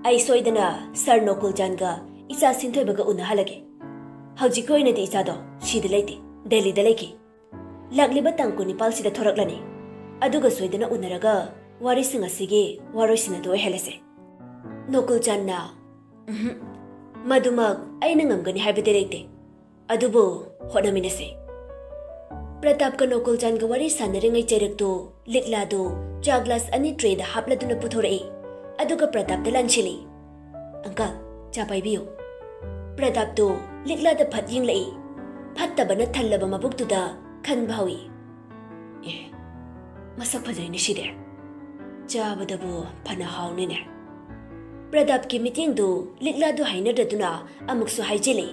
ꯑꯩ ꯁꯣꯏꯗꯅ ꯁꯥꯔ ꯅꯣꯀꯨꯜꯆꯥꯟꯒ ꯏꯆꯥ ꯁꯤꯟꯊꯣꯏꯕꯒ ꯎꯅꯍꯜꯂꯒꯦ꯫ ꯍꯧꯖꯤꯛꯀꯤ ꯑꯣꯏꯅꯗꯤ ꯏꯆꯥꯗꯣ ꯁꯤꯗ ꯂꯩꯇꯦ, ꯗꯦꯜꯂꯤꯗ ꯂꯩꯈꯤ꯫ ꯂꯥꯛꯂꯤꯕ ꯇꯥꯡ ꯀꯨꯟꯅꯤꯄꯥꯜꯁꯤꯗ ꯊꯣꯔꯛꯂꯅꯤ꯫ ꯑꯗꯨꯒ ꯁꯣꯏꯗꯅ ꯎꯅꯔꯒ ꯋꯥꯔꯤꯁꯤꯡ ꯑꯁꯤꯒꯤ ꯋꯥꯔꯣꯏꯁꯤꯟ ꯑꯗꯨ ꯑꯣꯏꯍꯜꯂꯁꯦ꯫" ꯅꯣꯀꯨꯜꯆꯥꯟꯅ, "ꯎꯝꯍꯨꯝ, ꯃꯗꯨꯃꯛ ꯑꯩꯅ ꯉꯝꯒꯅꯤ ꯍꯥꯏꯕꯗꯤ ꯂꯩꯇꯦ꯫ ꯑꯗꯨꯕꯨ ꯍꯣꯠꯅꯃꯤꯟꯅꯁꯦ꯫" ꯄ꯭ꯔꯇꯥꯞꯀ ꯅꯣꯀꯨꯜꯆꯥꯟꯒ ꯋꯥꯔꯤ ꯁꯥꯟꯅꯔꯤꯉꯩ ꯆꯩꯔꯛꯇꯨ ꯂꯤꯛꯂꯥꯗꯨ ꯆꯥ ꯒ꯭ꯂꯥꯁ ꯑꯅꯤ ꯇ꯭ꯔꯦꯗ ꯍꯥꯞꯂꯗꯨꯅ ꯄꯨꯊꯣꯔꯛꯏ꯫ ꯑꯗꯨꯒ ꯄ꯭ꯔꯇꯥꯞꯇ ꯂꯥꯟꯁꯤꯜꯂꯤ꯫ "ꯑꯪꯀꯜ, ꯆꯥ ꯄꯥꯏꯕꯤꯌꯨ꯫" ꯄ꯭ꯔꯇꯥꯞꯇꯨ ꯂꯤꯛꯂꯥꯗ ꯐꯠ ꯌꯦꯡꯂꯛꯏ꯫ ꯐꯠꯇꯕꯅ ꯊꯜꯂꯕ ꯃꯕꯨꯛꯇꯨꯗ ꯈꯟꯕ ꯍꯧꯏ꯫ "ꯑꯦ, ꯃꯁꯛ ꯐꯖꯩꯅꯦ ꯁꯤꯗꯤ꯫ ꯆꯥꯕꯗꯕꯨ ꯐꯅ ꯍꯥꯎꯅꯤꯅꯦ꯫" ꯄ꯭ꯔꯗꯥꯞꯀꯤ ꯃꯤꯠꯌꯦꯡꯗꯨ ꯂꯤꯛꯂꯥꯗꯨ ꯍꯥꯏꯅꯗ꯭ꯔꯗꯨꯅ ꯑꯃꯨꯛꯁꯨ ꯍꯥꯏꯖꯤꯜꯂꯤ,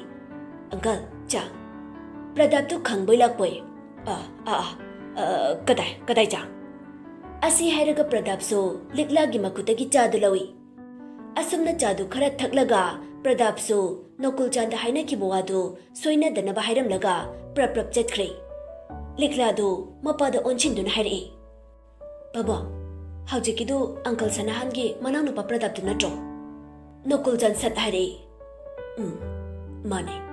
"ꯑꯪꯀꯜ, ꯆꯥ꯫" ꯄ꯭ꯔꯗꯥꯞꯇꯨ ꯈꯪꯕꯣꯏ ꯂꯥꯛꯄꯣꯏ, "ꯑ, ꯑ, ꯑ, ꯑ, ꯀꯗꯥꯏ, ꯀꯗꯥꯏ ꯆꯥ?" ꯑꯁꯤ ꯍꯥꯏꯔꯒ ꯄ꯭ꯔꯗꯥꯞꯁꯨ ꯂꯤꯛꯂꯥꯒꯤ ꯃꯈꯨꯠꯇꯒꯤ ꯆꯥꯗꯨ ꯂꯧꯏ꯫ ꯑꯁꯨꯝꯅ ꯆꯥꯗꯨ ꯈꯔ ꯊꯛꯂꯒ ꯄ꯭ꯔꯗꯥꯞꯁꯨ ꯅꯣꯀꯨꯜꯆꯥꯟꯗ ꯍꯥꯏꯅꯈꯤꯕ ꯋꯥꯗꯨ ꯁꯣꯏꯅꯗꯅꯕ ꯍꯥꯏꯔꯝꯂꯒ ꯄ꯭ꯔꯞ ꯄ꯭ꯔꯞ ꯆꯠꯈ꯭ꯔꯦ꯫ ꯂꯤꯛꯂꯥꯗꯨ ꯃꯄꯥꯗ ꯑꯣꯟꯁꯤꯟꯗꯨꯅ ꯍꯥꯏꯔꯛꯏ, ꯄꯥꯕꯨꯡ, ꯍꯧꯖꯤꯛꯀꯤꯗꯨ ꯑꯪꯀꯜ ꯁꯅꯥꯍꯟꯒꯤ ꯃꯅꯥꯎꯅꯨꯄꯥ ꯄ꯭ꯔꯗꯞꯇꯨ ꯅꯠꯇ꯭ꯔꯣ? ꯅꯀꯨꯜ ꯆꯟꯁꯠ ꯍꯥꯏꯔꯛꯏ꯫ ꯎꯝ, ꯃꯥꯅꯦ꯫